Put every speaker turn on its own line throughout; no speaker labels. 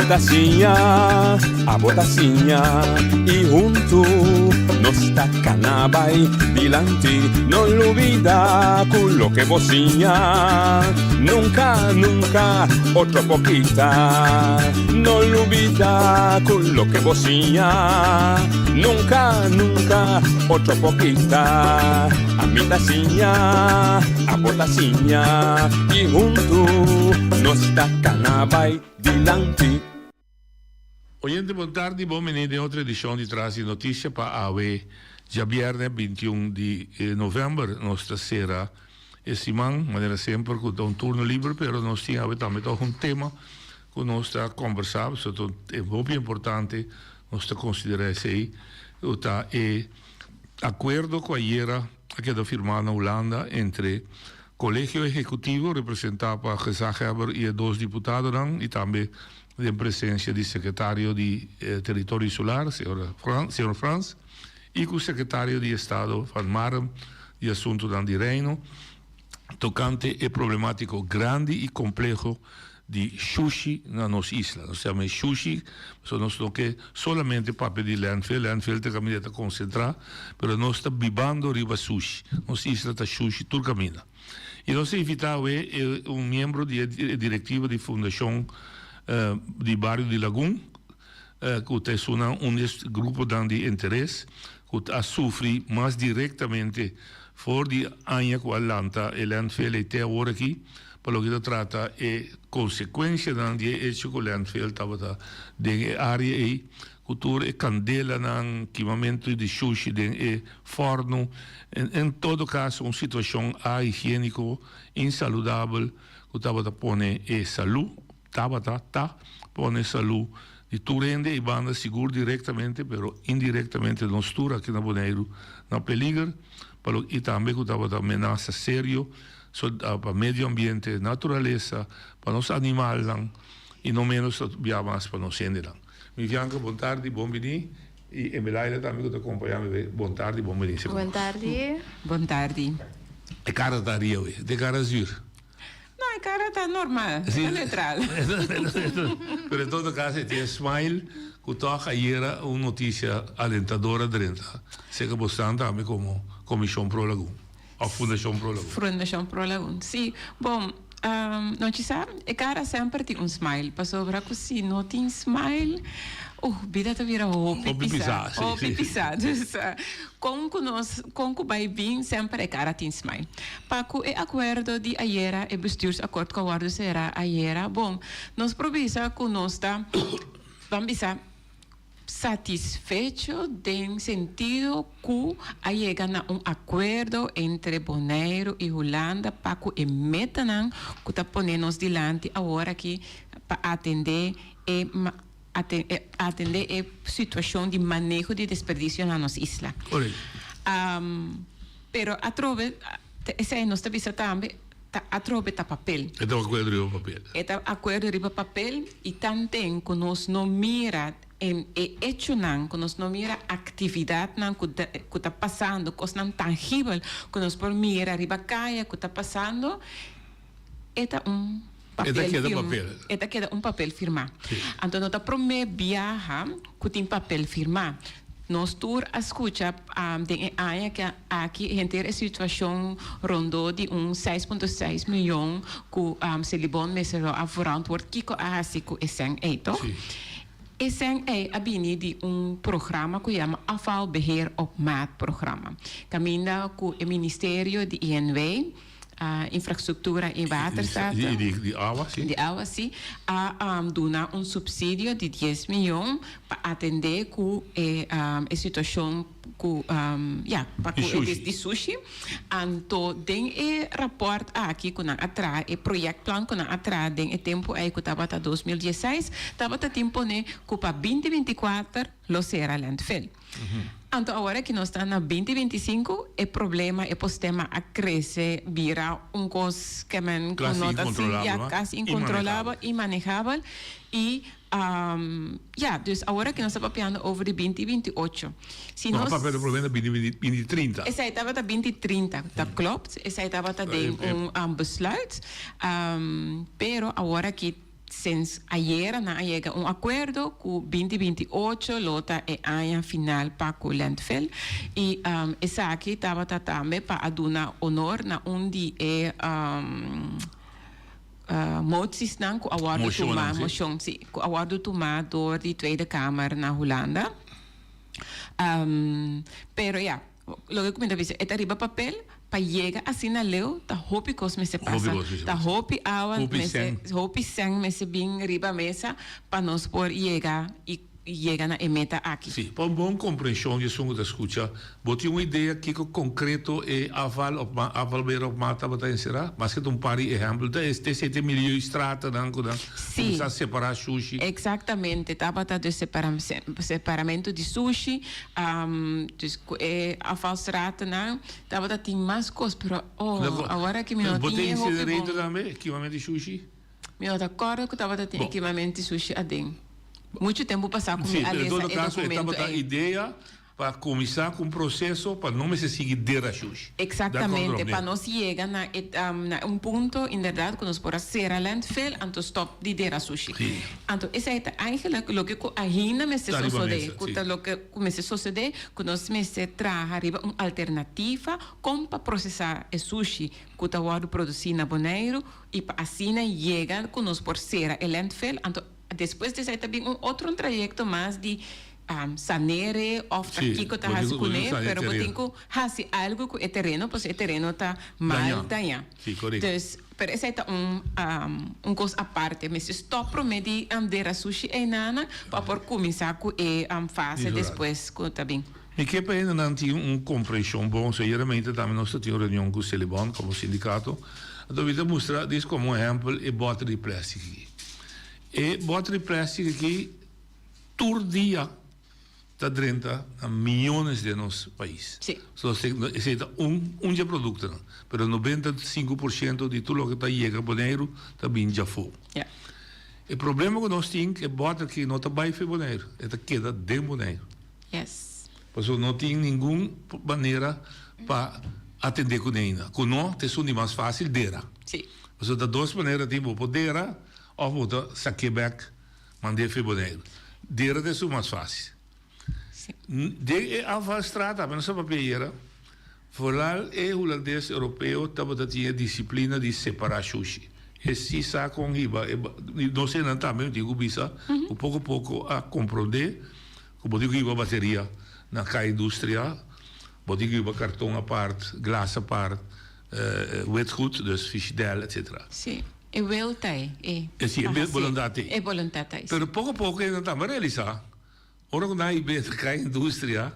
Ami ta siña, abo ta siña y hunto nos ta cana bay dilanti. No lubida cu loke bo siña nunca, nunca otro por kita. No lubida cu loke bo siña nunca, nunca otro por kita. Ami ta siña, abo ta siña y hunto nos ta cana bay dilanti.
Oyente bon tardi, bon bini den otro edicion di Tras di Noticia pa awe djabierne 21 di november. Nos ta cera e siman manera semper cu ta un turno liber, pero nos tin awe tambe toch un tema cu nos ta combersa, pasobra ta un hopi importante, nos ta considera esey cu ta e acuerdo cu ayera a keda firma na Hulanda entre Colegio Ehecutivo representa pa Gezaghebber y e dos diputadonan y tambe den presencia di Secretario di Territorio Insular, señor Frans, y cu Secretario di Estado Van Marem di Asuntonan di Reino tocante e problematico grandi y compleho di shushi na nos isla. Nos yama e shushi pasobra nos no ke solamente papia di landfill, landfill ta kaminda ta konsentrá, pero nos ta bibando riba sushi. Nos isla ta shushi tur kaminda. I nos a invitá awe e un miembro di e direktiva di Fundashon di Bario di Lagun, ku ta esunnan un di e gruponan di interes ku a sufri mas direktamente for di aña ku a lanta e landfill ei te awor aki. Pa loke ta trata e konsekuensianan di e echo ku landfill tabata den e área ei, ku tur e kandelanan, kimamentu di shushi den e fòrnu, en todo kaso un situashon ahigiéniko, insaludabel ku tabata pone e salú, tabata, ta, pone salú di tur hende ei banda sigur direktamente pero indirektamente nos tur aki na Boneiru na peliger, pa loke i tambe ku tabata menasa serio So pa medio ambiente, naturalesa, pa nos animalnan y no menos ta bia mas pa nos hendenan. Mi Bianca bon tardi, bon bini y Emelaida tambe cu ta acompaña mi bon tardi, bon bini.
Bon tardi.
Bon tardi.
E cara ta ria awe, e cara zuur.
No, e cara ta normal, e ta neutral.
Pero en todo caso e tin e smile cu toch ayera un noticia alentador a drenta. Seca bo stan tambe como Comision Pro Lagun. Of Fundashon Pro Lagun?
Fundashon Pro Lagun, si. Bon, no chi sa, e kara semper tin un smile, pasobra ku si no tin smile, uh, bida ta bira hopi pisá. Hopi pisá, si. Dus, kon ku nos, kon ku bai bin, semper e kara tin smile. Pa ku e akuerdo di ayera, e bestuursakkoord ku a wòrdu será ayera, bon, nos por bisa ku nos ta, ban bisa, Satisfecho den sentido ku a yega na un akuerdo entre Boneiru i Hulanda pa ku e metanan ku ta pone nos dilanti awor aki pa atendé e atendé e situashon di maneho di desperdisio na nos isla. Pero atrobe esei nos ta bisa tambe ta atrobe ta papel.
E ta akuerdo riba papel.
E ta akuerdo riba papel i tanten ku nos no mira e e echonan, ku nos no mira aktividatnan ku ta ku ta pasando, kosnan tangibel ku nos por mira riba kaya ku ta pasando, e ta un
E ta keda papel.
E ta keda un papel firmá. Anto no ta promé biaha ku tin papel firmá. Nos tur a skucha den e aña aki henter e situashon rondó di un seis punto seis miyon ku Selibon mester lo a verantwoord kiko a hasi ku e sèn ei, tòg? E sèn ei a bini di un programa ku yama Afvalbeheer op Maat programma, kaminda ku e ministerio di INW, Infrastructura y Waterstaat.
Di awa, si.
Di awa, si. A duna un subsidio di dies miyon pa atende ku e e situacion ku, ya, pa ku e di sushi. Anto den e rapport aki ku nan a traha, e projectplan ku nan a traha den e tempo ei ku tabata 2016, tabata tin pone ku pa 2024 lo sera landfill. Anto awor aki nos ta na 2025, e problema, e postema a krese bira un kos ke men ku no ta si, ya, kasi inkontrolabel, inmanejabel. I, ya, dus awor aki nos ta papiando over di 2028.
Si nos. No a papia di problema di 2030.
Esei tabata 2030, ta klopt. Esei tabata den un besluit. Pero awor aki. Sinds ayera nan a yega un akuerdo ku 2028 lo ta e aña final pa ku landfill i esaki tabata tambe pa a duna honor na un di e motiesnan ku a wòrdu tuma, moshon si, ku a wòrdu tuma dor di Tweede Kamer na Hulanda. Pero ya. Loke ku mi ta bisa, e ta riba papel, pa yega asina leu ta hopi kos mester pasa. Ta hopi awa mester, hopi sèn mester bin riba mesa pa nos por yega i yega na e meta aki.
Sí, pa un bon komprenshon di esun ku ta skucha, bo tin un idea kiko konkreto e afval op ma, afvalbeheer op maat tabata enserá? Maske ta un par di ehèmpel, ta e te milieustratennan ku nan kuminsá separá shushi.
Eksaktamente, tabata dus separamentu di sushi. Dus ku e afvalstratennan tabata tin mas kos, pero oh, awor aki mi no tin e hopi bon.
Bo tin incinerator tambe, kimamento di shushi?
Mi no ta kòrda ku tabata tin e kimamento di shushi aden. Muchu tempu pasá ku mi a lesa e dokumento ei.
Sí, pero en todo kaso e tabata idea pa kuminsá ku un proseso pa no mester sigui dera shushi.
Eksaktamente, pa nos yega na e na un punto inderdat ku nos por a sera landfill anto stòp di dera sushi. Anto esei ta eigenlijk loke ku ainda mester sosodé, ku ta loke ku mester sosodé, ku nos mester traha riba un alternativa kon pa prosesá e sushi ku ta wòrdu produsí na Boneiru i pa asina yega ku nos por sera e landfill. Anto despues di esei ta bin un otro un trayekto mas di sanere òf ta kiko ta hasi kuné, pero bo tin ku hasi algu ku e tereno pasobra e tereno ta mal dañá. Dus, pero esei ta un un kos aparte. Mester stòp promé di dera sushi einan pa por kuminsá ku e fase despues ku ta bin.
Mi ke pa hendenan tin un komprenshon bon. Seieramente tambe nos ta tin un reunion ku Selibon komo sindikato. Anto mi ta mustra dis komo ehèmpel e bòter di plèstik aki. E bòter di plèstik aki tur dia ta drenta na miyones den nos pais.
Sí.
So esei ta un un dje productonan, pero 95% di tur loke ta yega Boneiru ta bin djafó.
Ja.
E problema ku nos tin ku e bòter aki no ta bai for Boneiru, e ta keda den Boneiru.
Yes.
Pasobra no tin ningun manera pa atendé kuné ainda. Ku no ta esun di mas fásil dera.
Sí.
Pasobra ta dos manera tin, bo por dera òf bo ta sak'é bèk. Mand'é fe Boneiru. Dera ta esun mas fásil. Den e afvalstraat apenas a papia ayera, vooral e hulandes europeo tabata tin e disiplina di separá shushi. E si sa kon hiba e nos hendenan tambe mi tin ku bisa ku poko poko a komprondé ku bo tin ku hiba bateria na ka industria, bo tin ku hiba karton apart, glas apart, witgoed, dus fishidèl, etcetera.
Sí. E wil ta ei,
e. E si, e boluntat ei.
E boluntat ta ei, si.
Pero poko poko e nan tambe a realisá, ora ku nan a hib'é ta kai industria,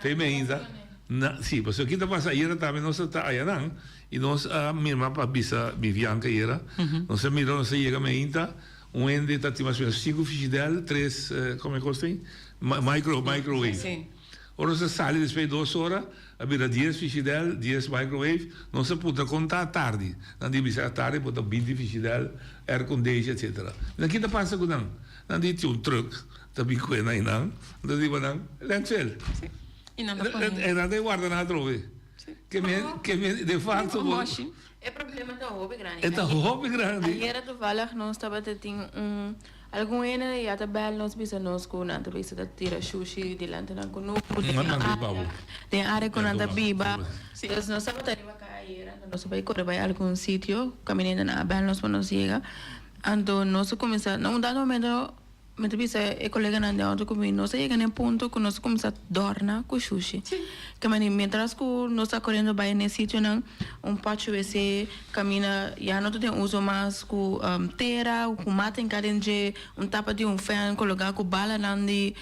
te mi ainda, na, si, pasobra ki ta pasa ayera tambe nos a ta ayanan i nos a mirma pa bisa mi Bianca ayera, nos a mira, nos a yega mi ainda, un hende ta tin mas o menos sinku fishidèl, tres, kome e kos ta ei? Micro, microwave.
Si.
Ora nos a sali despues di dos ora, a bira dies fishidèl, dies microwave. Nos a puntra kon ta atardi. Nan di bisa atardi por ta binti fishidèl, aircondition, etcetera. Nan ki ta pasa ku nan? Nan di tin un truck ta bin kue nan einan. Nan ta riba nan landfill.
Sí. I nan ta pone.
E nan ta warda nan atrobe.
Sí.
Ke men, ke men, de facto
Un
bo.
boshi.
E problema ta hopi grandi.
E ta hopi grandi.
Ayera toevallig nos tabata tin un. Algun hende ya ta bel nos bisa nos ku nan ta bisa ta tira shushi dilanti nan kunuku den e área den e área ku nan ta biba. Dus nos tabata riba kaya ayera anto nos a bai kore bai algun sitio kaminda nan a bel nos pa nos yega. Anto nos a kuminsá na un dado momento mi ta bisa e koleganan den outo ku mi nos a yega na e punto ku nos a kuminsá dòrna ku shushi. Ke manera mientras ku nos ta koriendo bai na e sitionan un pacho wc Camina ya no ta den uso mas cu tera cu mata hinca den dje, un tapa di un fan cologa cu balanan di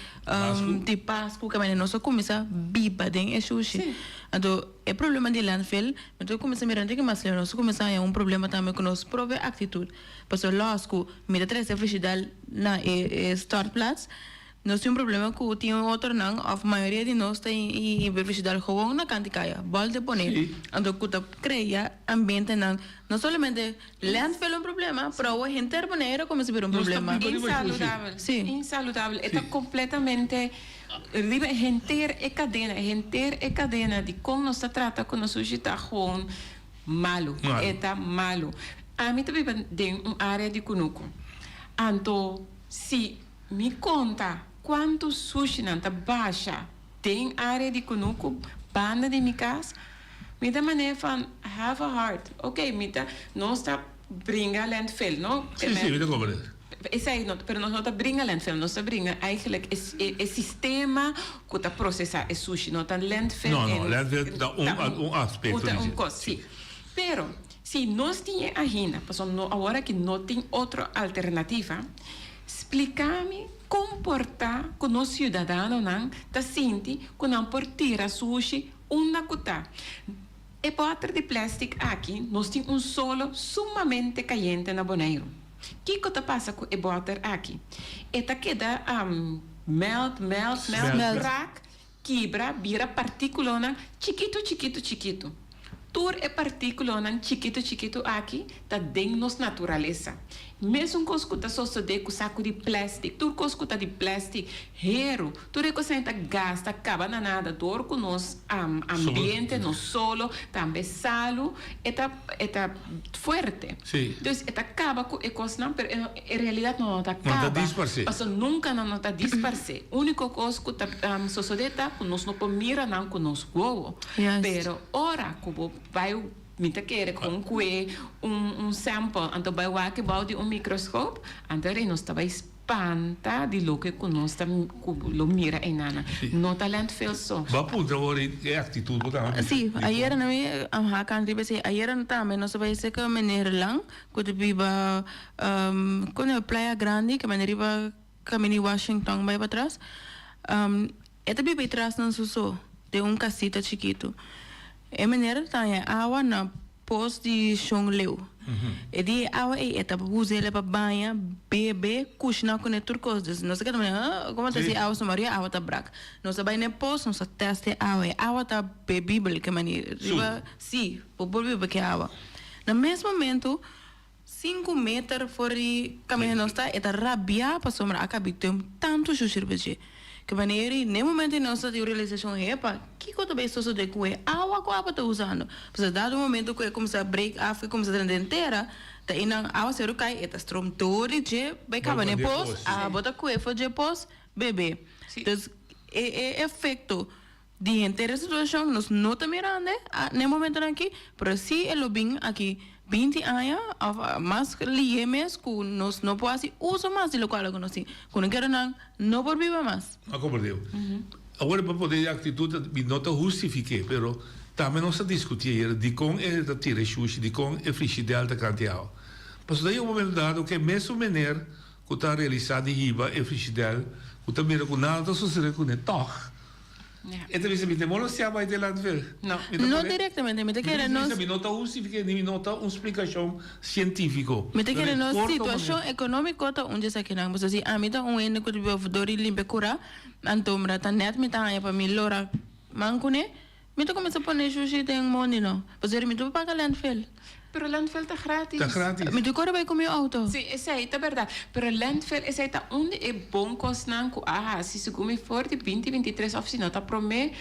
di pascu caminda nos a cuminsa biba den e shushi. Anto e problema di landfill mi ta cuminsa mira un mas leu nos a cuminsa haña un problema tambe cu nos propio actitud pasobra los cu mi ta trece frijidal na e stortplaats Nos tin un problema cu tin otronan of mayoria di nos ta hiberfishidal gewoon na canti caya, bol te pone. Anto cu ta crea ambientenan, no solamente landfill un problema, pero awo henter Bonaire a cuminsa bira un problema.
Insaludabel.
Sí.
Insaludabel. E ta completamente riba e henter e cadena, e henter e cadena di con nos ta trata cu nos sushi ta gewoon malo. E ta malo. Ami ta biba den un area di cunucu. Anto si mi konta kuantu sushinan ta basha den área di kunuku banda di mi kas, mi ta manera van have a heart. Ok, mi ta, nos ta bringa landfill, no?
Sí, sí, mi ta komprende.
Esei no, pero nos no ta bringa landfill, nos ta bringa eigenlijk e e sistema ku ta prosesá e sushi, no ta landfill
No, no, landfill ta un un aspekto
di dje. Ta un kos, sí. Pero si nos tin e ahinda, pasobra no awor aki no tin otro alternativa, splika mi kon por ta ku nos siudadanonan ta sinti ku nan por tira sushi unda ku ta. E bòter di plèstik aki nos tin un solo sumamente kayente na Boneiru. Kiko ta pasa ku e bòter aki? E ta keda mèlt, mèlt, mèlt, krak, kibra, bira partíkulonan chikitu, chikitu, chikitu. Tur e partíkulonan chikitu, chikitu aki ta den nos naturalesa. Mesun kos ku ta sosodé ku saku di plèstik, tur kos ku ta di plèstik, heru, tur e kosnan ta gasta, kaba na nada dor ku nos ambiente, nos solo, tambe salu, e ta e ta fuerte. Dus e ta kaba ku e kosnan, pero e realidat no ta kaba, pasobra nunka nan no ta disparsé. Úniko kos ku ta sosodé ta ku nos no por mira nan ku nos wowo. Pero ora ku bo bai Mi ta kere kon kue un un sample anto bai wak e bou di un microscoop anto rei nos ta bai spanta di loke ku nos ta ku lo mira einana. No ta landfill so.
Bo a puntra awor e actitud bo ta
Sí, ayera na mi hakan riba esei. Ayera tambe nos a bai seka meneer Lang ku ta biba kon Playa Grandi ke mane riba Camini Washington bai patras. E ta biba tras nan su so, den un casita chikitu. E meneer ta haña awa na pos di Shon Leu. E di e awa ei e ta us'el pa baña, bebe, kushina kuné tur kos. Dus nos a keda manera, huh, komo ta si awa su maria awa ta brak. Nos a bai na e pos, nos a test e awa. E awa ta bebibel, ke manera riba, si, bo por biba ku e awa. Na mes momento. Sinku meter for di kaminda nos ta, e ta rabiá pasobra a kabi tem tantu shushi riba dje. Ke manera i n'e momento ei nos ta tin un realisashon, Hepa, kiko ta bai sosodé ku e awa ku abo ta usando? Pasobra dado momento ku e kuminsá break af, ku e kuminsá drenta den tera, ta einan awaseru kai, e ta strom tur di dje bai kaba n'e pos, abo ta kue for dje pos, bebe. Dus e e efekto Di henter e situacion nos no ta mirando n'e momentonan aki, pero si e lo bin aki binti aña of mas lihe mes cu nos no por haci uso mas di locual cu nos tin, cu no kere nan no por biba mas.
A comprende. Awor pa poder e actitud mi no ta hustifique, pero tambe nos a discuti ayer dicon e ta tira e shushi, dicon e frishidel ta cante awa. Pasobra ta yega un momento dado cu e mesun meneer cu ta realisa di hiba e frishidel cu ta mira cu nada ta sucede cune tog, E ta bisa mi ta molestia bai den landfill.
No. No directamente, mi ta kere nos.
Mi no ta hustifica ni mi no ta un splicacion cientifico.
Mi ta kere nos situacion economico ta un di esakinan. Pasobra si ami ta un hende cu ta biba dor di limpia cura, anto mira ta net mi ta haña pa mi lora man cune, Mi ta kuminsá pone shushi den mondi no. Pasobra mi ta por paga landfill.
Pero landfill ta gratis.
Ta gratis.
Mi ta kore bai ku mi outo.
Sí, esei ta bèrdat. Pero landfill esei ta un di e bon kosnan ku a hasi segun mi for di binti bintitres òf si no ta promé,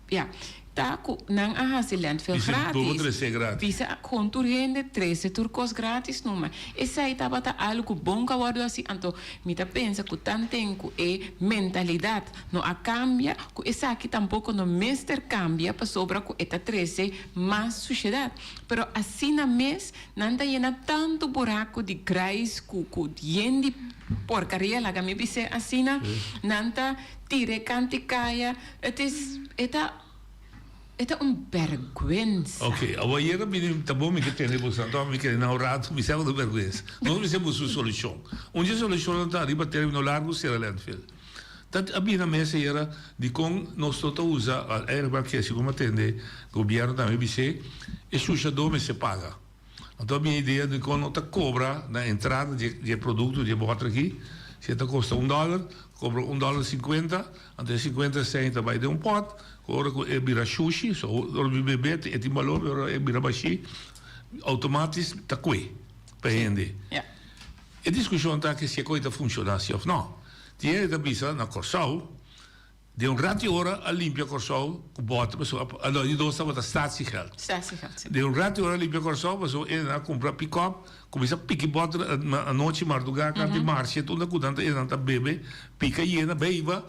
ya, ta ku nan a hasi landfill
Bisa
gratis.
bobo trese gratis.
Bisa kon tur hende trese tur kos gratis numa. Esei tabata algu bon ku a wòrdu hasi. Anto mi ta pensa ku tanten ku e mentalidat No a cambia, cu esaki tampoco no mester cambia pasobra cu e ta trece mas suciedad. Pero asina mes nan ta yena tanto buraco di grijs cu cu yen di porcaria, laga mi bis'é asina, nan ta tira e cant'i caya, het is, e ta, e ta un berguensa.
Ok, awor ayera bini ta bon mi ke tende boso anto mi kere na un rato mi sa ku ta berguensa. Nos mester busca un solucion. Un dje solucionnan ta riba termino largo sera landfill. Ta a bira mes ayera dikon nos no ta usa, eigenlijk ke segun mi a tende gobierno tambe bis'é e shushadó mester paga. Anto a bini idea dikon no ta kobra na entrada di e produkto di e bòter aki, si e ta kosta un dòler, kobra un dòler sinkuenta, anto e sinkuenta sènt ta bai den un pòt, ku ora ku e bira shushi, so ora mi bebé e tin balor, pero ora e bira bashí outomatis ta kue pa hende. E diskushon ta ke si e koi ta funshoná si òf nò. Tin hende ta bisa na Kòrsou. Den un rati ora a limpia Kòrsou ku bòter pasobra a no di dos tabata statiegeld.
Statiegeld, si.
Den un rati ora a limpia Kòrsou pasobra e nan a kumpra pikòp kuminsá piki bòter anochi mardugá kanti marshe unda ku nan ta e nan ta bebe pika yena beiba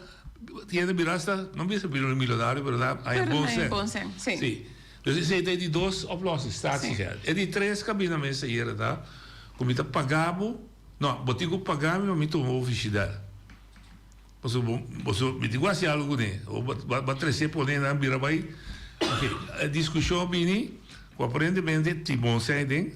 yena bira asta no bisa bira milonario pero nan a haña bon sèn.
Pero nan a haña bon sèn, si.
Si. Dus esei ta e di dos oplossing, statiegeld. E di tres kabina mester ayera ta ku mi ta paga bo no bo tin ku paga mi pa mi tuma bo fishidèl. Pasobra bo, boso, mi tin ku hasi algu kuné. Bo ba ba tres'é pone nan bira bai. Oke, e diskushon a bini ku aparentemente tin bon sèn den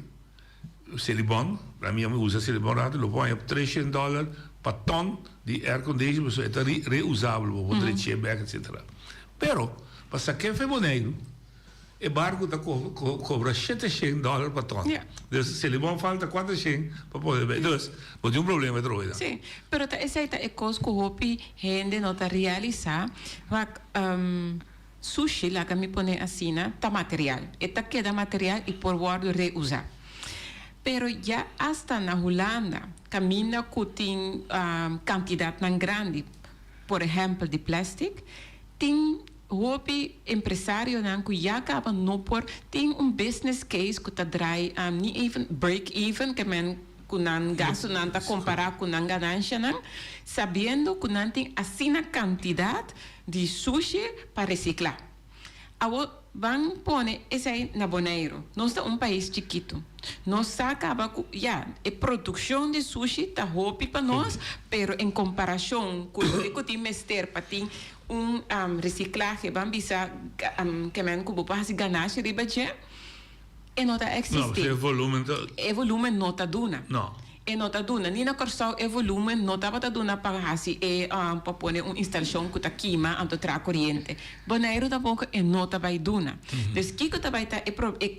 Selibon. Mi a usa Selibon rato, lo por haña treshen dòler pa tòn di aircondition pasobra e ta reusabel, bo por drech'é bèk etsetera. Pero pa sak'é fe Boneiru. E barku ta kobra sheteshen dòler pa tòn. Dus Selibon falta kuatershen pa pone bai. Dus bo tin un problema atrobe dan.
Sí, pero ta esei ta e kos ku hopi hende no ta realisá. Wak, sushi, laga mi pone asina, ta material. E ta keda material i por wòrdu reusá. Pero ya asta na Hulanda, kaminda ku tin kantidatnan grandi, por ehèmpel di plèstik, tin Hopi empresarionan ku ya kaba no por tin un business case ku ta draai ni even break even ke men ku nan gastunan ta kompará ku nan gananshanan, sabiendo ku nan tin asina kantidat di sushi pa resiklá. Awor ban pone esei na Boneiru. Nos ta un pais chikitu. Nos sa kaba ku ya e produkshon di sushi ta hopi pa nos, pero en komparashon ku loke ku tin mester pa tin Un reciclahe, ban bisa ke men ku bo por hasi ganashi riba dje, e no ta eksistí.
No, e volumen ta.
E volumen no ta duna.
No.
E no ta duna. Ni na Kòrsou e volumen no tabata duna pa hasi e, pa pone un instalashon ku ta kima anto traha koriente. Boneiru tampoko e no ta bai duna. Dus kiko ta bai ta e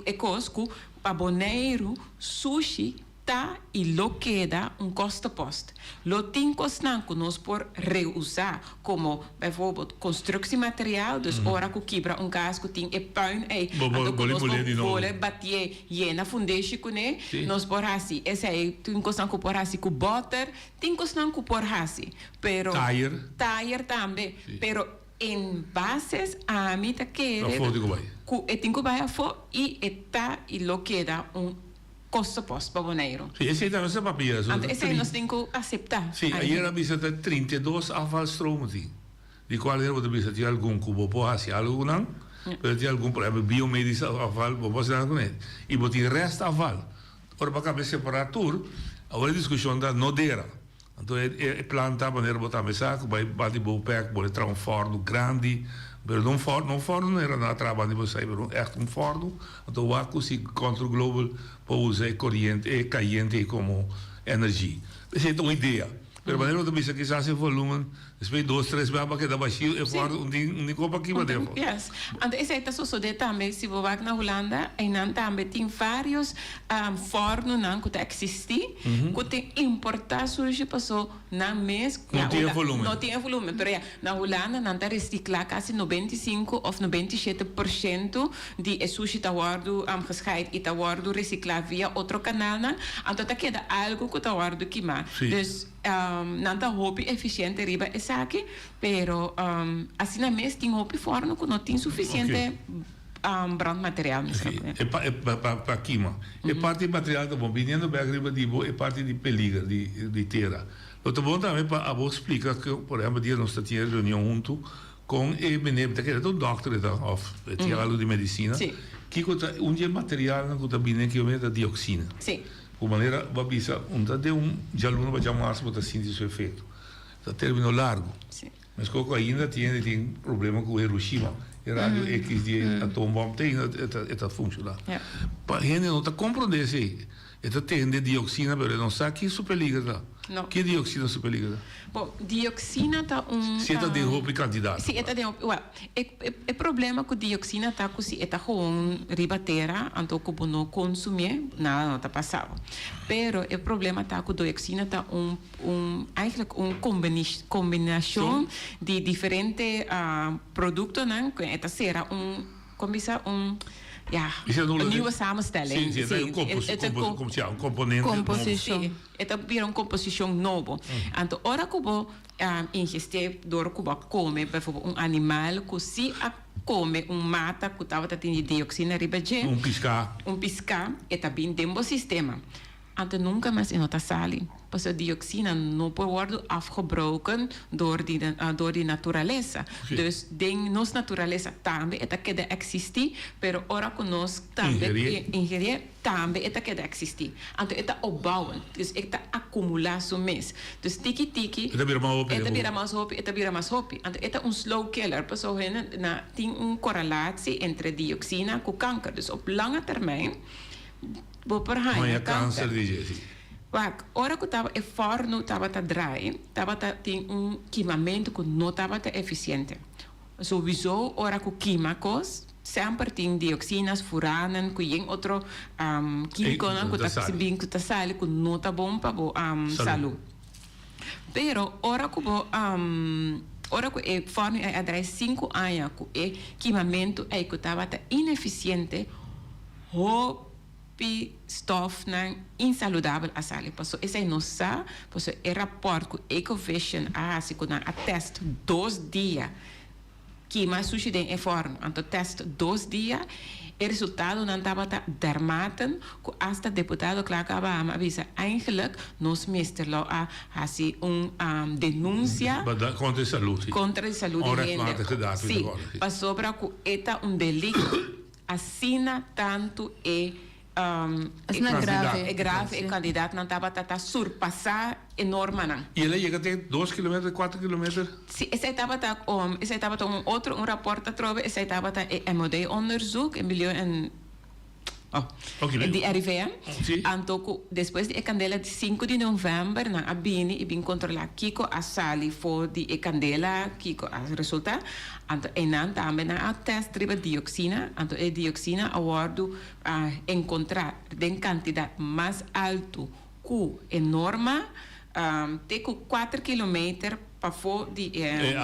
e kos ku pa Boneiru sushi Ta i lo keda un kostenpost. Lo tin kosnan ku nos por reusá, komo bijvoorbeeld konstruksiemateriaal, dus ora ku kibra un kas ku tin e puin ei, anto ku nos por bole batié yena fundeshi kuné, nos por hasi esei. Tin kosnan ku por hasi ku bòter, tin kosnan ku por hasi, pero.
Tayer.
Tayer tambe, pero en bases ami ta kere ku e tin ku bai afó i e ta i lo keda un. Kosto post pa Boneiru.
Sí, esei ta nos papia.
Anto esei nos tin ku aseptá.
Sí, ayer a bisa ta 32 afvalstromen tin, di kual bo ta bisa tin algun ku bo por hasi algu ku nan, pero tin algun, por ehempel biomedisch afval, bo por hasi nada kuné. I bo tin restafval. Ora bo a kaba di separá tur, awor e diskushon ta no dera. Anto e plan ta manera bo tambe sa ku bai bati bo pek bo traha un fòrnu grandi pero no un fòrnu no un fòrnu no era na traha banda di bo sai pero ègt un fòrnu anto wak ku si Control Global por usa e koriente e kayente ei komo energy esei ta un idea pero manera bo ta bisa kisas e volumen despues di dos tres bia bo a keda bashí e fòrnu un tin un tin kopa kiba den afó.
Yes anto esei ta sosode tambe si bo wak na Hulanda einan tambe tin varios fòrnunan ku ta eksistí ku tin importá sushi paso nan mes
No tin e volumen.
No tin e volumen pero ya na Hulanda nan ta resiklá kasi 95 òf 97% di e sushi ta wòrdu gescheit i ta wòrdu resiklá via otro kanalnan anto ta keda algu ku ta wòrdu kimá dus nan ta hopi efisiente riba esaki pero asina mes tin hopi fòrnu ku no tin sufisiente brandmateriaal mi sa
E pa e pa pa kima. E parti di material ta bon. Biniendo bek riba di bo e parti di peliger di di tera. Lo ta bon tambe pa abo splika ku por ehempel dia nos ta tin e reunion huntu kon e meneer mi ta kere ta un dokter e ta of e tin algo di medisina. Kiko ta un di e materialnan ku ta bini aki omen ta dioxina. Ku manera bo a bisa un ta den un djaluna pa djamars bo ta sinti su efekto. Ta termino largo. Meskos ku ainda tin hende tin problema ku Hiroshima, e radio X di e atoombom te ainda e ta funshoná. Pa hende no ta komprondé esei. E ta tende dioxina pero e no sa ki su peliger ta. Ki dioxina su peliger ta?
Bon, dioxina ta un.
Si e ta den hopi kantidat.
Si e ta den hopi, wèl, e problema ku dioxina ta ku si e ta gewoon riba tera anto ku bo no konsumié nada no ta pasa bo. Pero e problema ta ku dioxina ta un. Un eigenlijk un combinacion di diferente productonan cu e ta cera un con bisa un. ja, een nieuwe samenstelling.
Si, si, e ta un componente nobo.
Si, e ta bira un composicion nobo. Anto ora cu bo ingestié door cu bo a come bijvoorbeeld un animal cu si a come un mata cu tabata tin di dioxina riba dje.
Un pisca.
Un pisca, e ta bin den bo sistema. Anto nunca mas e no ta sali, pasobra dioxina no por wordo afgebroken door di door di naturalesa. Dus den nos naturalesa tambe e ta keda existi, pero ora cu nos tambe ingerie tambe e ta keda existi. Anto e ta opbouwen, dus e ta acumula su mes. Dus tiki tiki
E ta bira mas hopi
e ta bira mas hopi, e ta bira mas hopi. Anto e ta un slow killer, pasobra hende na tin un correlatie entre dioxina cu kanker. Dus op lange termijn Bo por haña kanser. Wak, ora ku taba e fòrnu tabata drai, tabata tin un kimamentu ku no tabata efisiente. Souwiso ora ku kima kos, semper tin dioksinas, furanan ku yen otro kimikonan ku ta bin ku ta sali ku no ta bon pa bo salú. Pero ora ku bo ora ku e fòrnu ei a drai sinku aña ku e kimamentu ei ku tabata inefisiente, Hopi stofnan insaludabel a sali. Paso esei nos sa, paso e raport ku Ecovision a hasi ku nan a test dos dia kima sushi den e fòrnu. Anto test dos dia, e resultadonan tabata dermaten ku asta deputado Clark Abraham a bisa eigenlijk nos mester lo a hasi un denunsia
Kontra di salud, si.
Kontra di salud di hende. Si, pasobra ku e ta un delikto. Asina tantu e
Asina grave.
E grave e kandidatnan tabata ta surpasá e normanan.
I el a yega te dos kilometer, kuater kilometer?
Si, esei tabata, esei tabata un otro, un rapòrt atrobe, esei tabata e MOD-onderzoek, e Milieu en, oh, di RIVM.
Si.
Anto ku despues di e kandela di sinku di novèmber nan a bini i bin kontrolá kiko a sali for di e kandela, kiko a resultá. Anto einan tambe nan a test riba dioxina, anto e dioxina a wordu encontra den cantidad mas alto cu e norma, te cu cuater kilometer pafo di e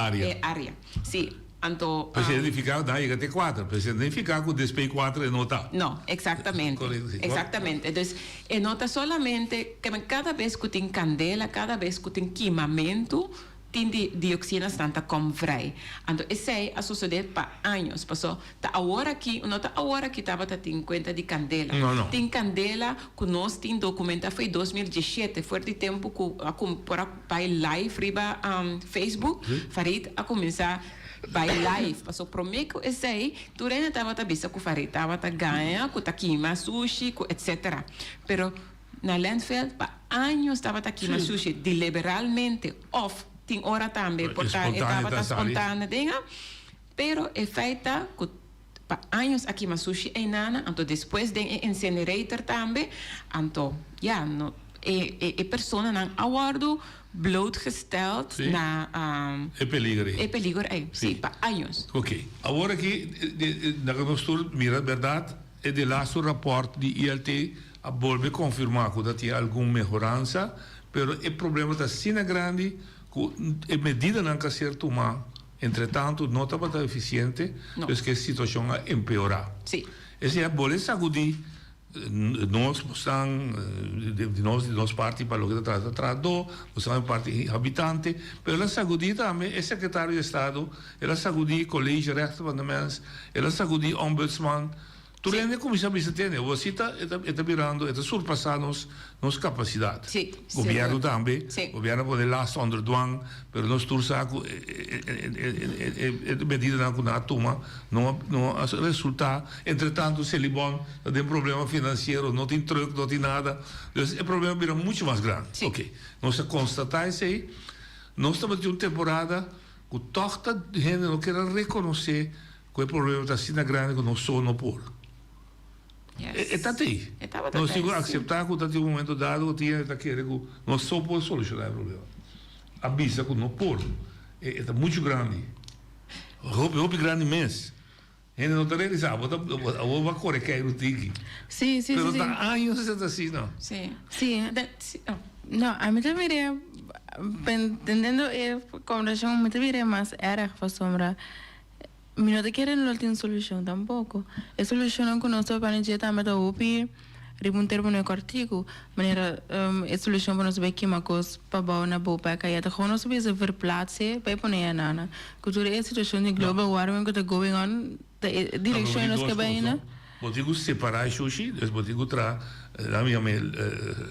area. Si, anto.
Pues e nifica nan a yega te cuater, pues e nifica cu despues cuater e no ta.
No, exactamente. Exactamente. Dus e no ta solamente, cada bes cu tin candela, cada bes cu tin kimamento, Tin di dioxinasnan ta kom vrij. Anto esei a sosodé pa años. Paso ta awor aki, no ta awor aki tabata tin kuenta di kandela.
No, no.
Tin kandela ku nos tin dokumentá fo'i 2017, for di tempu ku a kum por a bai live riba Facebook, Farid a kuminsá bai live. Paso promé ku esei tur hende tabata bisa ku Farid tabata gaña, ku ta kima sushi, ku etsetera. Pero Na landfill pa años tabata kima sushi deliberalmente of tin ora tambe por ta e tabata spontane den a, pero e feit ta cu pa años a kima sushi eynana anto despues den e incinerator tambe anto ya no e e personanan a wordo blootgesteld na
e peliger ey
e peliger ey si pa años.
Ok awor aki na nos tur mira berdad e de laatste rapport di ILT A bolbe konfirmá ku ta tin algun mehoransa, pero e problema ta asina grandi ku e medidanan ku a ser tumá entretantu no tabata efisiente, pues ku e situashon a empeorá. Esei a bolbe sagudí nos, bosnan di nos di nos parti pa loke ta trata trahadó, bosnan di parti habitante, pero el a sagudí tambe e sekretario di estado, el a sagudí College Rechten van de Mens, el a sagudí Ombudsman. Tur hende cuminsa bisa tene, awor si ta e ta birando, e ta surpasa nos nos capacidad. Gobierno tambe, gobierno a pone last onder dwang, pero nos tur sa cu e medidanan cu nan a tuma no no a resulta. Entre tanto Selibon ta den problema financiero, no tin truck, no tin nada. Dus e problema a bira mucho mas grandi. Ok, nos a constata esey, nos tabatin un temporada cu toch ta hende no kier a reconoce Ku e problema ta asina grandi ku nos so no por. E ta tei. Nos tin ku akseptá ku ta tin un momento dado ku tin hende ta kere ku nos so por solushoná e problema. A bisa ku no por. E ta muchu grandi. Hopi, hopi grandi mes. Hende no ta realisá. Abo ta, abo bo a kore kei un tiki.
Sí, sí, sí.
Pero ta años e ta asina.
Sí.
Sí. No, ami ta mir'é, entendiendo e kombershon, mi ta mir'é mas erg pasobra. Mi no ta kere no lo tin solushon tampoko. E solushonnan ku nos ta papia dje tambe ta hopi riba un término kòrtiku. Manera e solushon pa nos bai kima kos pabou na Bopec aya ta gewoon nos bisa verplaatse bai pone e anana. Ku tur e situashon di global warming ku ta going on ta e direkshon nos ke bai na.
Bo tin ku separá e shushi, dus bo tin ku traha nan mi yama e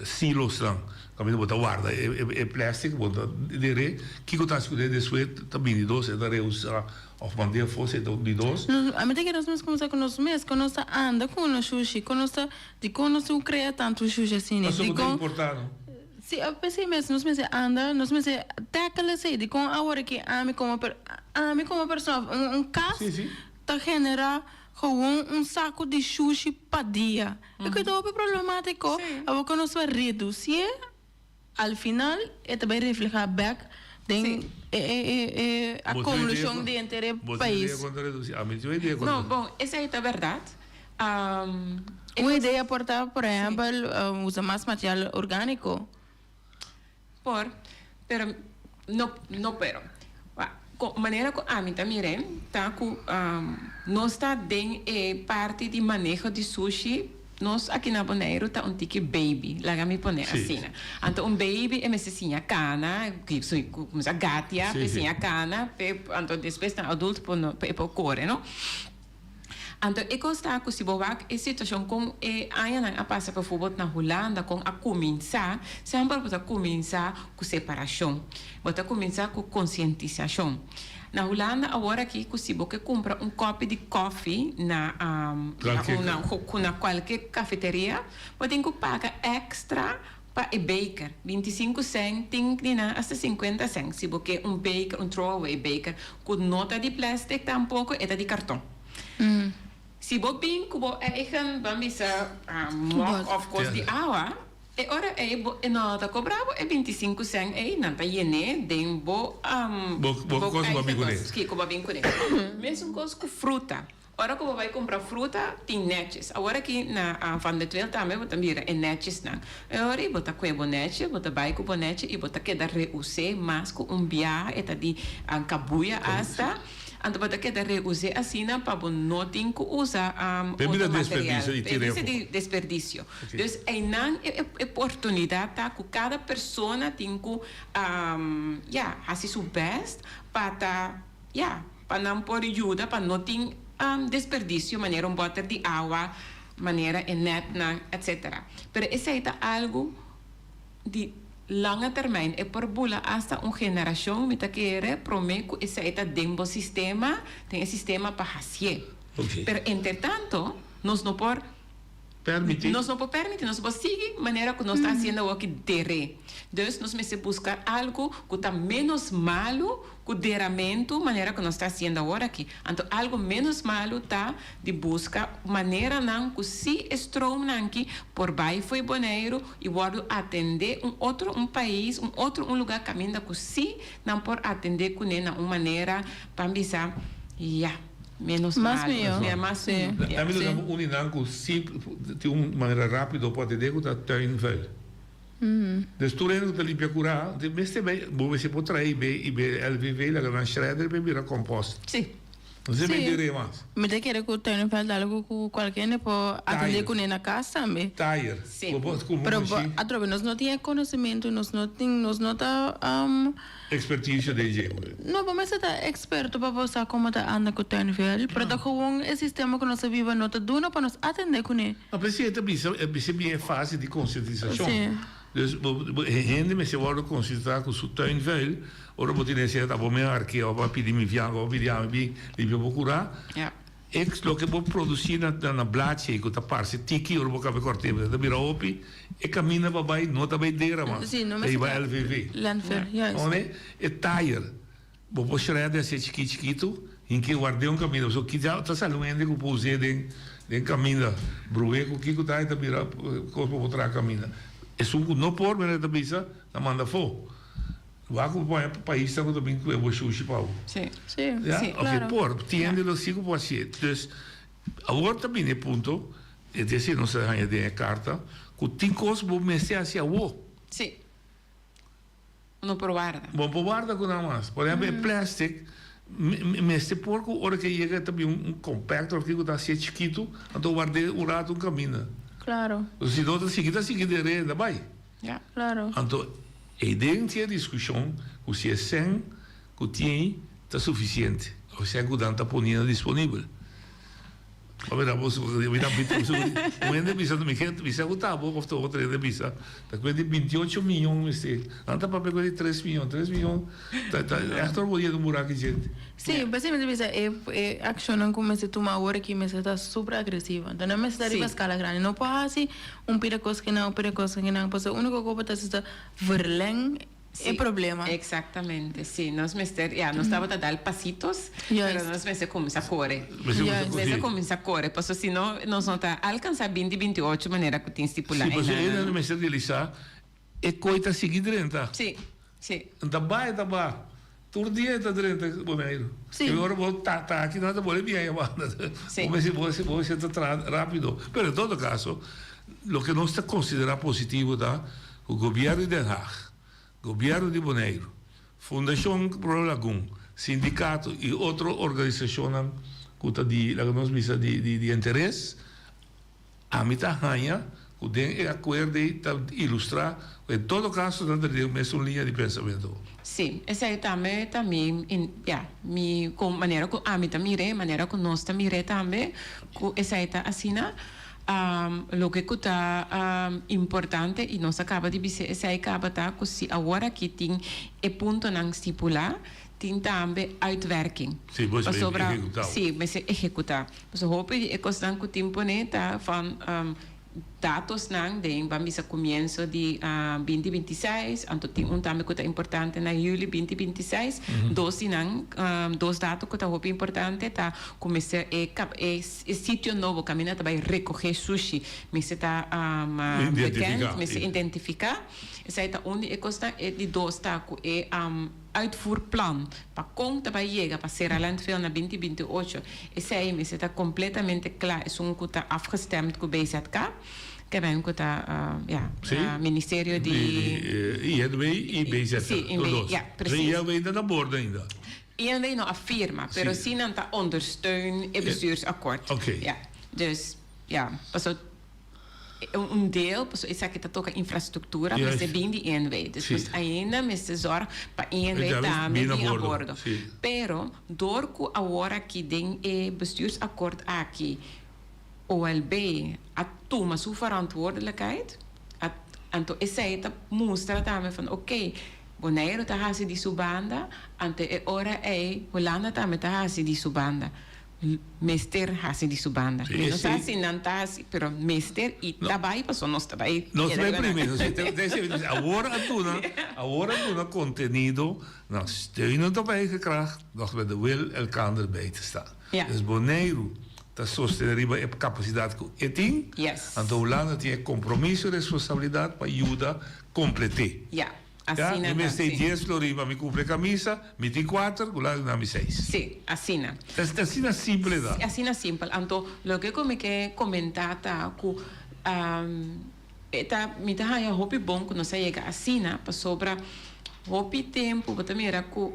silosnan kaminda bo ta warda e plastic bo ta der'é. Kiko ta hasi kuné despues ta bini dos e ta reusá òf mand'é afó si e ta di dos.
Ami ta kere nos mes kuminsá ku nos mes, kon nos ta anda ku nos shushi, kon nos ta dikon nos tin ku krea tantu shushi asina,
Pasobra bo ta importá no?
Si, p'esei mes nos mester anda, nos mester tackle esei, dikon awor aki ami komo ami komo persona òf un kas ta generá Gewoon un saco di shushi pa dia. E cu ta hopi problematico. Awor cu nos ta reducié, al final e ta bay refleha bek den e e acomulacion di henter e pais.
No, bon, esey ta berdad.
Un idea por ta, por ehempel, usa mas material organico.
Por, pero no, no pero. Wak, manera ku ami ta mir'é ta ku nos ta den e parti di maneho di sushi, nos aki na Boneiru ta un tiki baby, laga mi pone asina. Anto un baby e mester siña kana, kuminsá gatia p'e siña kana, p'e anto despues na adulto por e por kore, no. Anto e kos ta ku si bo wak e situashon kon e añanan a pasa befobot na Hulanda kon a kuminsá, semper bo ta kuminsá ku separashon, bo ta kuminsá ku konsientisashon. Na Hulanda awor aki ku si bo ke kumpra un kòpi di kòfi na na kualke kafeteria bo tin ku paga èkstra Pa e beker, 25 sèn, tin di nan hasta 50 sèn. Si bo ke un beker, un throwaway beker, ku no ta di plastic tampoko, e ta di karton. Si bo bin ku bo eigen, ban bisa, mok òf kos di awa, e ora ei bo e no ta kobra bo e 25 sèn ei, nan ta yen'é den bo
Bo kos ku bo a bin kuné.
Bo a bin kuné. Mesun kos ku fruta. Ora ku bo bai kumpra fruta tin netjes. Awor aki na Van de Tweel tambe bo ta mira e netjesnan. E ora ei bo ta kue bo netje, bo ta bai ku bo netje i bo ta keda reus'é mas ku un biaha, e ta di kabuya asta. Anto bo ta keda reus'é asina pa bo no tin ku usa otro material. P'e bisa di desperdisio. Dus einan e oportunidat ta ku kada persona tin ku ya hasi su bèst pa ta ya. Pa nan por yuda pa no tin desperdicio manera un boter di awa, manera e netnan, etc. Pero esey ta algo di lange termijn. E por bula hasta un generacion, mi ta kere, prome cu esey ta den bo sistema, den e sistema pa hacié. Pero entretanto nos no por.
Permiti.
Nos no por permiti, nos no por sigui manera cu nos ta haciendo awoki der'é. Dus nos mester busca algo cu ta menos malo cu deramento manera cu nos ta haciendo awor aki. Anto algo menos malo ta di busca maneranan cu si e stroomnan aki por bay fo'i Boneiru y wordo atende un otro un pais, un otro un lugar caminda cu si nan por atende cune na un manera pa bisa ya. Menos
Mas
malo.
mihó.
Ya, mas
Sí.
mihó. Ya.
Tambe nos a uni nan ku simple, tin un manera rápido pa atendé ku ta tuinvuil. Dus tur hende ku ta limpia kurá, di mester bai, bo mester por trae i bai i bai LVV laga nan shredder pa e bira kompost.
Sí.
No se
Sí.
bai deré mas.
Mi ta kere ku tuinvuil ta algu ku kualke hende por atendé
Tayer.
kuné na kas tambe.
Tayer.
Sí.
Bo por ku
Pero bo
mashi
atrobe nos no tin e konosementu, nos no tin, nos no ta.
Experticio den dje.
No, bo mester ta experto pa bo sa como ta anda cu tuinvuil, pero ta gewoon e sistema cu nos ta biba no ta duna pa nos atende cune.
No, pero si e ta bisa, e bisa bien e fase di concientisacion.
Si.
Dus bo, bo, e hende mester wordo concientisa cu su tuinvuil, ora bo tin necesidad abo mi arke, of a pidi mi fianca, of a pidi ami bin limpia bo cura.
Ja.
E loke bo produci na, na blachi ei cu ta parce tiki ora bo caba e corte, ta bira hopi. E caminda pa bay no ta bay dera mas,
Sí, no
ta hiba
mester
LVV.
Landfill, juist.
One, e tayer, bo por shred hacié chikit chikito, hinke ward'é un caminda, pasobra kita ta sali un hende cu por us'é den den caminda, bruhé cu kico ta y ta bira cos pa bo traha caminda. Esun cu no por, manera ta bisa, ta manda afó. Wak cu bo pone pa paisnan cu ta bin cu bo shushi pa bo.
Sí.
Sí,
Ya?
Sí.
Ok,
claro.
por, tin hende lo si cu por hacié. Dus, awor ta bini e punto. E desi nos a haña den e karta ku tin kos bo mester hasi awo.
Sí. No por warda.
Bo no por warda ku nan mas. Por ehèmpel e plastic, Mester por ku ora ke yega ta bin un compactor of kiko ta hacié chikitu, anto ward'é un rato un caminda.
Claro.
Si no ta sigui ta sigui den reda bai.
Ja. Claro.
Anto eiden tin e discusion ku si e sèn ku tin ta suficiente of e sèn ku nan ta poniendo disponibel. Pa mira bo mi ta un hende bisa mi ke bisa ku ta bo of ta otro hende bisa ta kuenta di bintiocho miyon mester nan ta papia kuenta di tres miyon tres miyon ta ta ègt ora bo yega un buraki djente.
Sí, p'esei mi ta bisa e e akshonnan ku mester tuma awor aki mester ta super agresivo. Anto nan mester ta riba skala grandi. No por hasi un pida kos kinan un pida kos kinan pasobra e úniko ku bo ta hasi ta verleng
Sí,
e problema.
Exactamente, sí. Nos mester, ya, nos tabata dal pasitos,
Juist.
pero nos mester cuminsa core.
Mester
Juist.
cuminsa
Mester
sí.
cuminsa core, paso si no, nos no ta alcansa binti binti ocho manera cu tin stipula
Sí, pasobra
einan.
e nan mester realisa e koe ta sigui drenta.
Sí, sí.
N ta bai, ta ba. Tur dia e ta drenta Boneiru.
Sí.
E ora bo ta ta aki nan ta bole biaha e banda.
Sí.
Bo mester bo mester bo mester ta traha rapido. Pero en todo caso, loke nos ta considera positivo ta cu gobierno di Den Haag, Gobierno di Boneiru, Fundashon Pro Lagun, sindikato i otro organisashonnan ku ta di, laga nos bisa, di di interes, ami ta haña ku den e akuerdo ei ta ilustrá ku en todo kaso nan ta den mesun liña di pensamentu.
Sí, esei tambe ta mi, ya, mi ku manera ku ami ta mir'é, manera ku nos ta mir'é tambe, ku esei ta asina. Loke ku ta importante i nos a kaba di bis'é esei kaba ta ku si awor aki tin e puntonan stipulá, tin tambe uitwerking.
Sí, bo mester
Pasobra,
ehekutá.
sí, mester ehekutá. Pasobra hopi di e kosnan ku tin poné ta van datosnan den ban bisa komienso di binti binti seis, anto tin un tambe ku ta importante na juli binti binti seis. Dos di nan, dos dato ku ta hopi importante ta ku mester e e. E sitio nobo kaminda ta bai rekohé sushi mester ta bekend, mester identifiká. Esei ta un di e kosnan. E di dos ta ku e uitvoerplan pa kon ta bai yega pa sera landfill na binti binti ocho, esei mester ta kompletamente kla, esun ku ta afgestemd ku BZK, keben ku ta ya ministerio di.
INW i BZK, tur dos. INW ta na bordo ainda.
INW no a firma, pero si nan ta ondersteun e bestuursakkoord. Ja, dus ja, paso un deel, paso esaki ta toka infrastruktura, mester bin di INW. Dus nos ainda mester zorg pa INW tambe bin a bordo. Pero door ku awor aki den e bestuursakkoord aki OLB a tuma su verantwoordelijkheid, a, anto esei ta mustra tambe van oké, Boneiru ta hasi di su banda, anto e ora ei Hulanda tambe ta hasi di su banda. Mester hasi di su banda.
Sí,
Mi no sa
sí.
si nan ta hasi, pero mester i
No.
ta bai pasobra nos ta bai
Nos ta
keda
bai
riba nan.
primero. Sí, te- te- te- awor a duna, awor a duna contenido na steunende op eigen kracht, nog met de wil elkander bij te staan.
Ja.
Dus Boneiru ta sostené riba e kapasidat ku e tin,
Yes.
anto Hulanda tin e kompromiso i responsabilidat pa yuda komplet'é.
Ja,
Ja,
asina
mi
ta,
mester
sí.
dies florin pa mi kumpra e kamisa, mi tin kuater, Hulanda duna mi seis.
Sí, asina.
Ta asina simpel e ta.
Asina simpel. Anto loke ku mi ke komentá ta ku e ta mi ta haña hopi bon ku nos a yega asina pasobra hopi tempu bo ta mira ku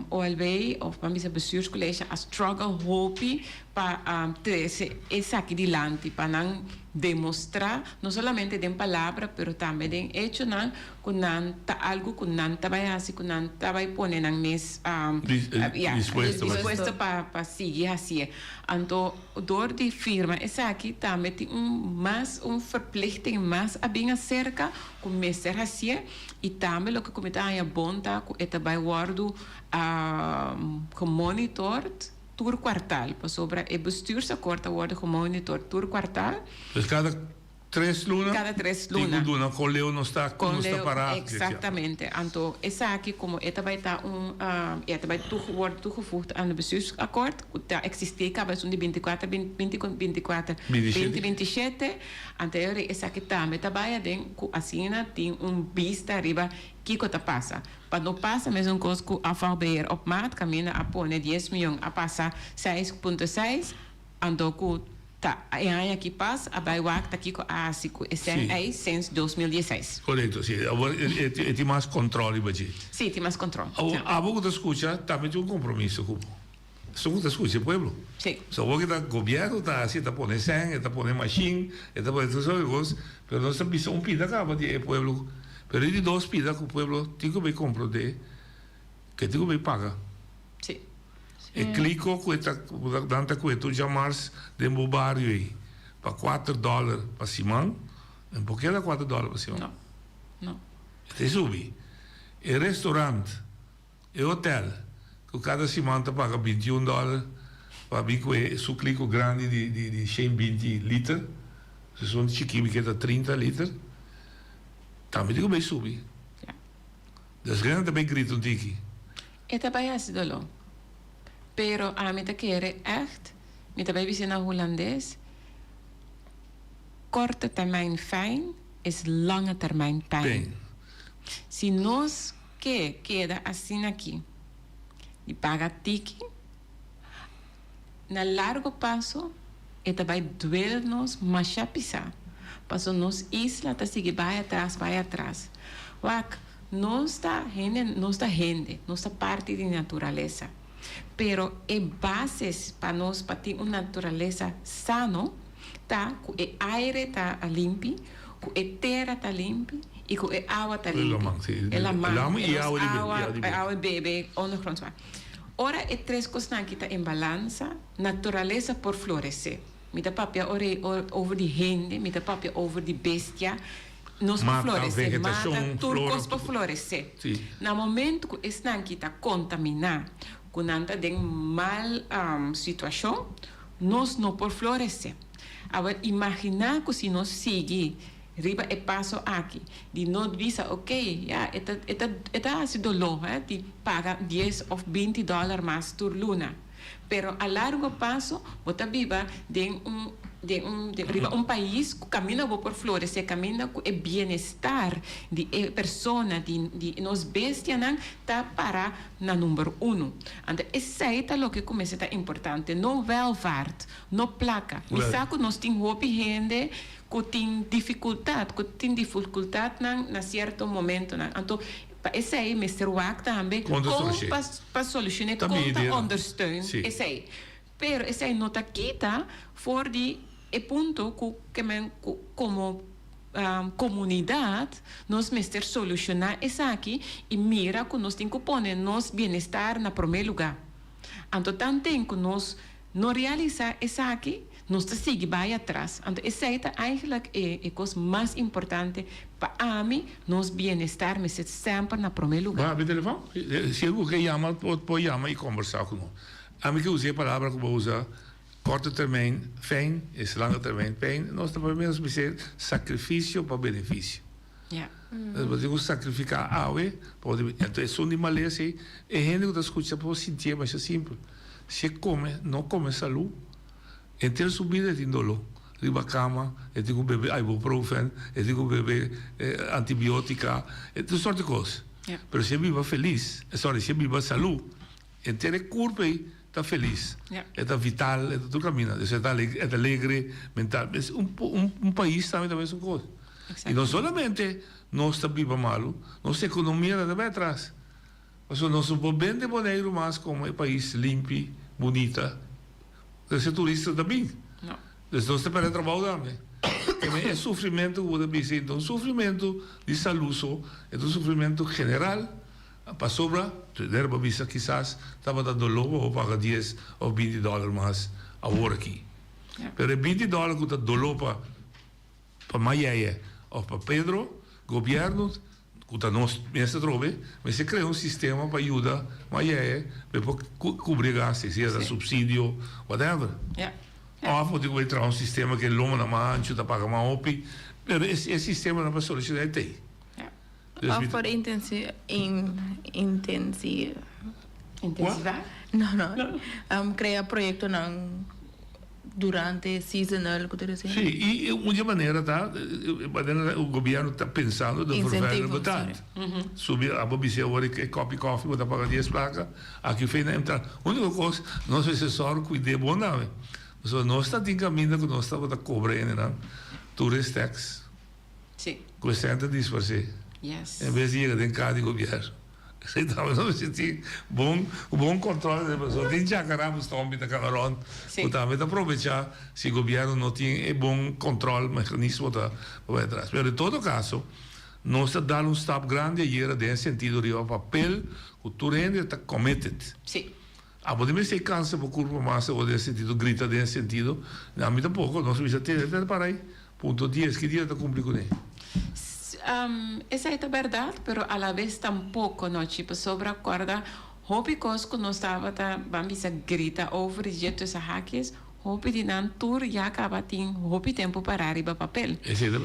OLB of ban bisa bestuurscollege a struggle hopi pa trese esaki dilanti pa nan demostrá no solamente den palabra pero tambe den echonan ku nan ta algu ku nan ta bai hasi ku nan ta bai pone nan mes ya dispuesto pa sigui hasié anto Door di firma esaki tambe tin un mas un verplichting mas a bin acerca cu mester hacié y tambe loke cu mi ta haña bon ta cu e ta bay wordo gemonitord tur kwartaal pasobra e bestuursakkoord ta wordo gemonitord tur kwartaal.
Dus cada Tres luna?
Cada tres luna.
Tin ku duna kon leu nos ta, kon nos ta pará.
Exactamente. Anto esaki como e ta bai ta un, e ta bai wòrdu toegevoegd aan de bestuursakkoord ku ta eksistí kaba esun di binti kuater, binti binti kuater, binti binti shete. Anto e ora esaki tambe ta bai aden ku asina tin un bista riba kiko ta pasa. Pa no pasa mesun kos ku afvalbeheer op maat kaminda a pone dies miyon a pasa seis punto seis. Anto ku ta e aña aki pas a bai wak ta kiko a hasi ku e sèn ei since 2016.
Korekto, si. Awor e tin mas kòntròl riba dje.
Si, tin mas kòntròl.
Awor abo ku ta skucha tambe tin un kompromiso ku bo. Esun ku ta skucha e pueblo.
Sí.
So awor ki ta gobièrnu ta hasi, e ta pone sèn, e ta pone mashin, e ta pone tur sort di kos, pero nos ta bisa un pida kaba di e pueblo. Pero e di dos pida ku pueblo tin ku bai komprondé ku e tin ku bai paga.
Sí.
E kliko ku e ta nan ta kue tur djamars den bo bario ei pa kuater dòler pa siman, e por keda kuater dòler pa siman.
No. No.
E ta subi. E restaurant. E hotel, ku kada siman ta paga 21 dòler pa bin ku e su kliko grandi di di di shen binti liter, si esun di chikí mi ke ta 30 liter, tambe tin ku bai subi.
Ya.
Dus hende ta bai grita un tiki.
E ta bai hasi doló. Pero ami ta kere ègt, mi ta bai bisa na hulandes, korte termijn fijn is lange termijn pijn.
Pijn.
Si nos Ke keda asina aki di paga tiki, na largo paso e ta bai duel nos masha pisá, paso nos isla ta sigui bai atras, bai atras. Wak, nos ta hende, nos ta hende, nos ta parti di naturalesa, pero e bases pa nos pa tin un naturalesa sano ta ku e aire ta limpi, ku e tera ta limpi i ku e awa ta limpi.
E laman, si.
E laman,
E laman i
nos
awa di bebe,
awa,
i awa di
e
bebe.
awa di bebe, ondergronds water. Ora e tres kosnan aki ta en balansa, naturalesa por floresé. Mi ta papia ora ei over di hende, mi ta papia over di bestia, nos por
Mata,
floresé, mata,
vegetashon,
tur
flora,
kos por floresé.
Si.
Na momento ku esnan ki ta kontaminá, ku nan ta den mal situashon, nos no por floresé. Awor imaginá ku si nos sigui riba e paso aki di no bisa ok ya e ta e ta e ta hasi doló he di paga dies òf binti dòler mas tur luna pero a largo paso bo ta biba den un den un riba un pais ku kaminda bo por floresé kaminda ku e bienestar di e persona di di nos bestianan ta para na number uno anto esei ta loke ku mester ta importante no welvaart. No plaka. Mi sa ku nos tin hopi hende ku tin difikultat, ku tin difikultatnan na sierto momentonan. Anto pa esei mester wak tambe
Kon ta
kon
solushoné.
pa pa solushoné,
Ta
kon
mi
ta
idea.
ondersteun
Sí.
esei. Pero esei no ta kita for di e punto ku ke men ku komo komunidat nos mester solushoná esaki i mira ku nos tin ku pone nos bienestar na promé lugá. Anto tanten ku nos No realisa esaki, nos ta sigui bai atras. Anto esei ta eigenlijk e e kos mas importante pa ami, nos bienestar mester semper na prome lugar.
Bo habri telefòn? Si algun ke yama bo por yama i kombersá ku nos. Ami ke usa e palabra ku bo usa, korte termijn fijn es lange termijn pijn. Nos ta papia nos mester sakrifisio pa benefisio.
Ja.
Nos bo tin ku sakrifiká awe pa bo tin. Anto esun di malesa ei, e hende ku ta skucha por sintié masha simpel. Si e kome, no kome salú, henter su bida e tin doló. Riba kama, e tin ku bebe ibuprofen, e tin ku bebe antibiotika, e tur sort di kos. Pero si e biba felis, sorry, si e biba salú, henter e kurp ei ta felis. E ta vital, e ta tur kaminda. Dus e ta e ta alegre mental. Un un pais tambe ta mesun kos. I no solamente nos ta biba malu, nos ekonomia ta bai atras. Pasobra nos no por bende Boneiru mas komo e pais limpi, bunita. Pues e turista ta bin. Dus nos ta pèrdè trabou tambe. Keme e sufrimentu ku bo ta bisa ei no ta un sufrimentu di salú so, e ta un sufrimentu general pasobra, der bo bisa kisas tabata doló pa bo paga dies òf binti dòler mas awor aki. Pero e binti dòler ku ta doló pa. Pa Mayeye of pa Pedro, gobierno, cu ta nos mes atrobe, mester crea un sistema pa yuda Mayeye pa e por cubri e gasto, sea ta subsidio, whatever. Of bo tin cu bay traha un sistema cu e lomanan mas ancho ta paga mas hopi, pero e sistemanan pa soluciona e t'ey.
Of por intensi intensi
Intensivar?
No, no. Crea proyectonan durante seasonal cu ta deci.
Sí, y un di e manera ta, e manera cu gobierno ta pensando ta vervuilen betaald. Subi, abo bisa awor e kopi koffie bo ta paga dies placa, aki fe na entra. Unico cos, nos mester sòru cuid'é bon tambe. Pasobra nos ta tin caminda cu nos tabata cobra hendenan tourist tax.
Sí.
Cu e cent ta disparsé.
Yes.
En bes di yega den caha di gobierno. Esei tambe nos mester tin bon bon control den pasobra tin chacará ku stompi ta cana rond ku tambe ta probecha si gobierno no tin e bon control mecanismo ta pa bai atras. Pero en todo caso nos ta dal un stap grandi ayera den e sentido riba papel ku tur hende ta committed. Abo di mester cansa bo curpa mas o den e sentido grita den e sentido ami tampoco nos a bisa tene tene para ahi punto dies ki dia ta cumpli cune.
Esei ta berdad pero alabes tampoco no chi pasobra corda hopi cos cu nos tabata ban bisa grita over di dje tusa hakies hopi di nan tur ya caba tin hopi tempo para riba papel
Esei ta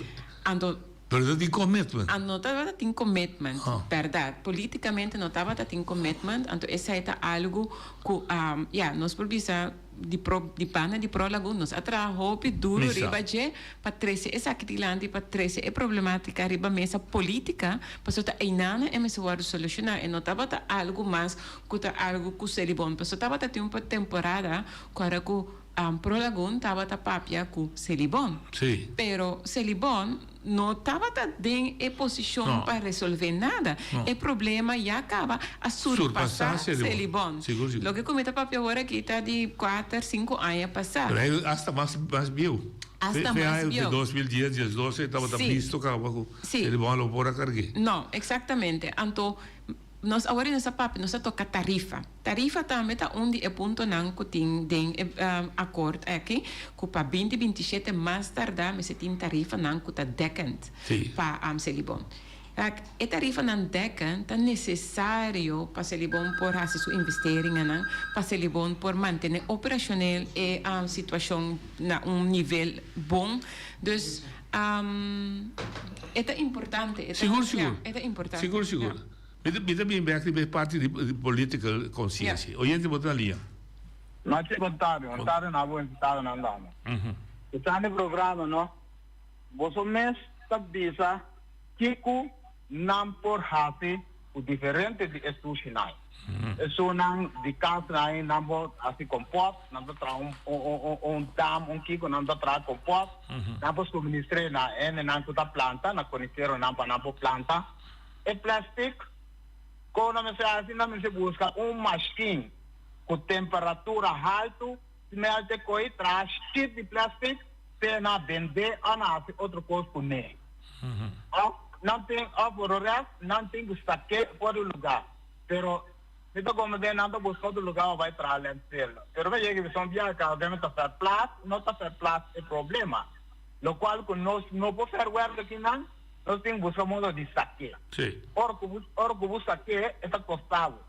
anto
Pero no tin commitment.
A no tabata tin commitment, berdad. Politicamente no tabata tin commitment, anto esei ta algo cu, ya, nos por bisa di pro, di banda di Pro Lagun nos a traha hopi duro riba dje pa trece esaki dilanti, pa trece e problematica riba mesa politica, pasobra ta eynana e mester wordo soluciona. E no tabata algo mas cu ta algo cu Selibon, pasobra tabata tin un temporada cu ora cu Pro Lagun tabata papia ku Selibon.
Sí.
Pero Selibon no tabata den e posishon
No.
pa resolvé nada.
No.
E problema ya kaba a surpasá
Surpasá Selibon.
Selibon.
Sigur, sigur.
Loke ku mi ta papia awor aki ta di kuater, sinku aña pasá.
Pero ei asta mas, mas bieu.
Asta
Fe, fe
mas
aña di
bieu.
2010, diesdoce tabata
Sí.
bisto kaba ku
Sí.
Selibon lo por a karg'é.
No, eksaktamente. Anto Nos awor nos a papia, nos a toca tarifa. Tarifa tambe ta un di e puntonan cu tin den e acord aki, cu pa binti 27 mas tarda mester tin tarifanan cu ta dekkend pa Selibon. Kijk, e tarifanan dekkend ta necesario pa Selibon por haci su investeringanan, pa Selibon por mantene operacioneel e situacion na un nivel bon. Dus, E ta importante. E ta,
Sigur, sigur.
Ja, e ta importante.
Sigur, sigur.
Ja.
Mi ta, mi ta bin bek riba e parti di, di political conscientie.
Ja.
Oyente bo ta na liña.
Nochi bon tarde, bon tarde na bo invitadonan dame. Esaki programa no, boso mes ta bisa kiko nan por hasi ku diferente di e sushinan. Esunnan di kasnan ei nan por hasi kompost, nan ta traha un un un dam, un kiko nan ta traha kompost, nan por suministr'é na hendenan ku ta planta, na koniferonan pa nan por planta. E plastic, kon nan mester hasi? Nan mester buska un mashin ku temperatura haltu, smelt e koi, traha sheet di plastic, te nan bend'é òf nan hasi otro kos kuné. Òf nan tin, òf por lo rèst nan tin ku sak'é for di lugá. Pero mi ta komprendé nan ta buska otro lugá pa bai traha landfill. Pero mi a yega bisa un biaha ka mi ta verplaats, no ta verplaats e problema. Lokual ku nos no por verwerk aki nan, nos tin ku buska modo di sak'é. Ora ku bo, ora ku bo sak'é e ta kosta bo.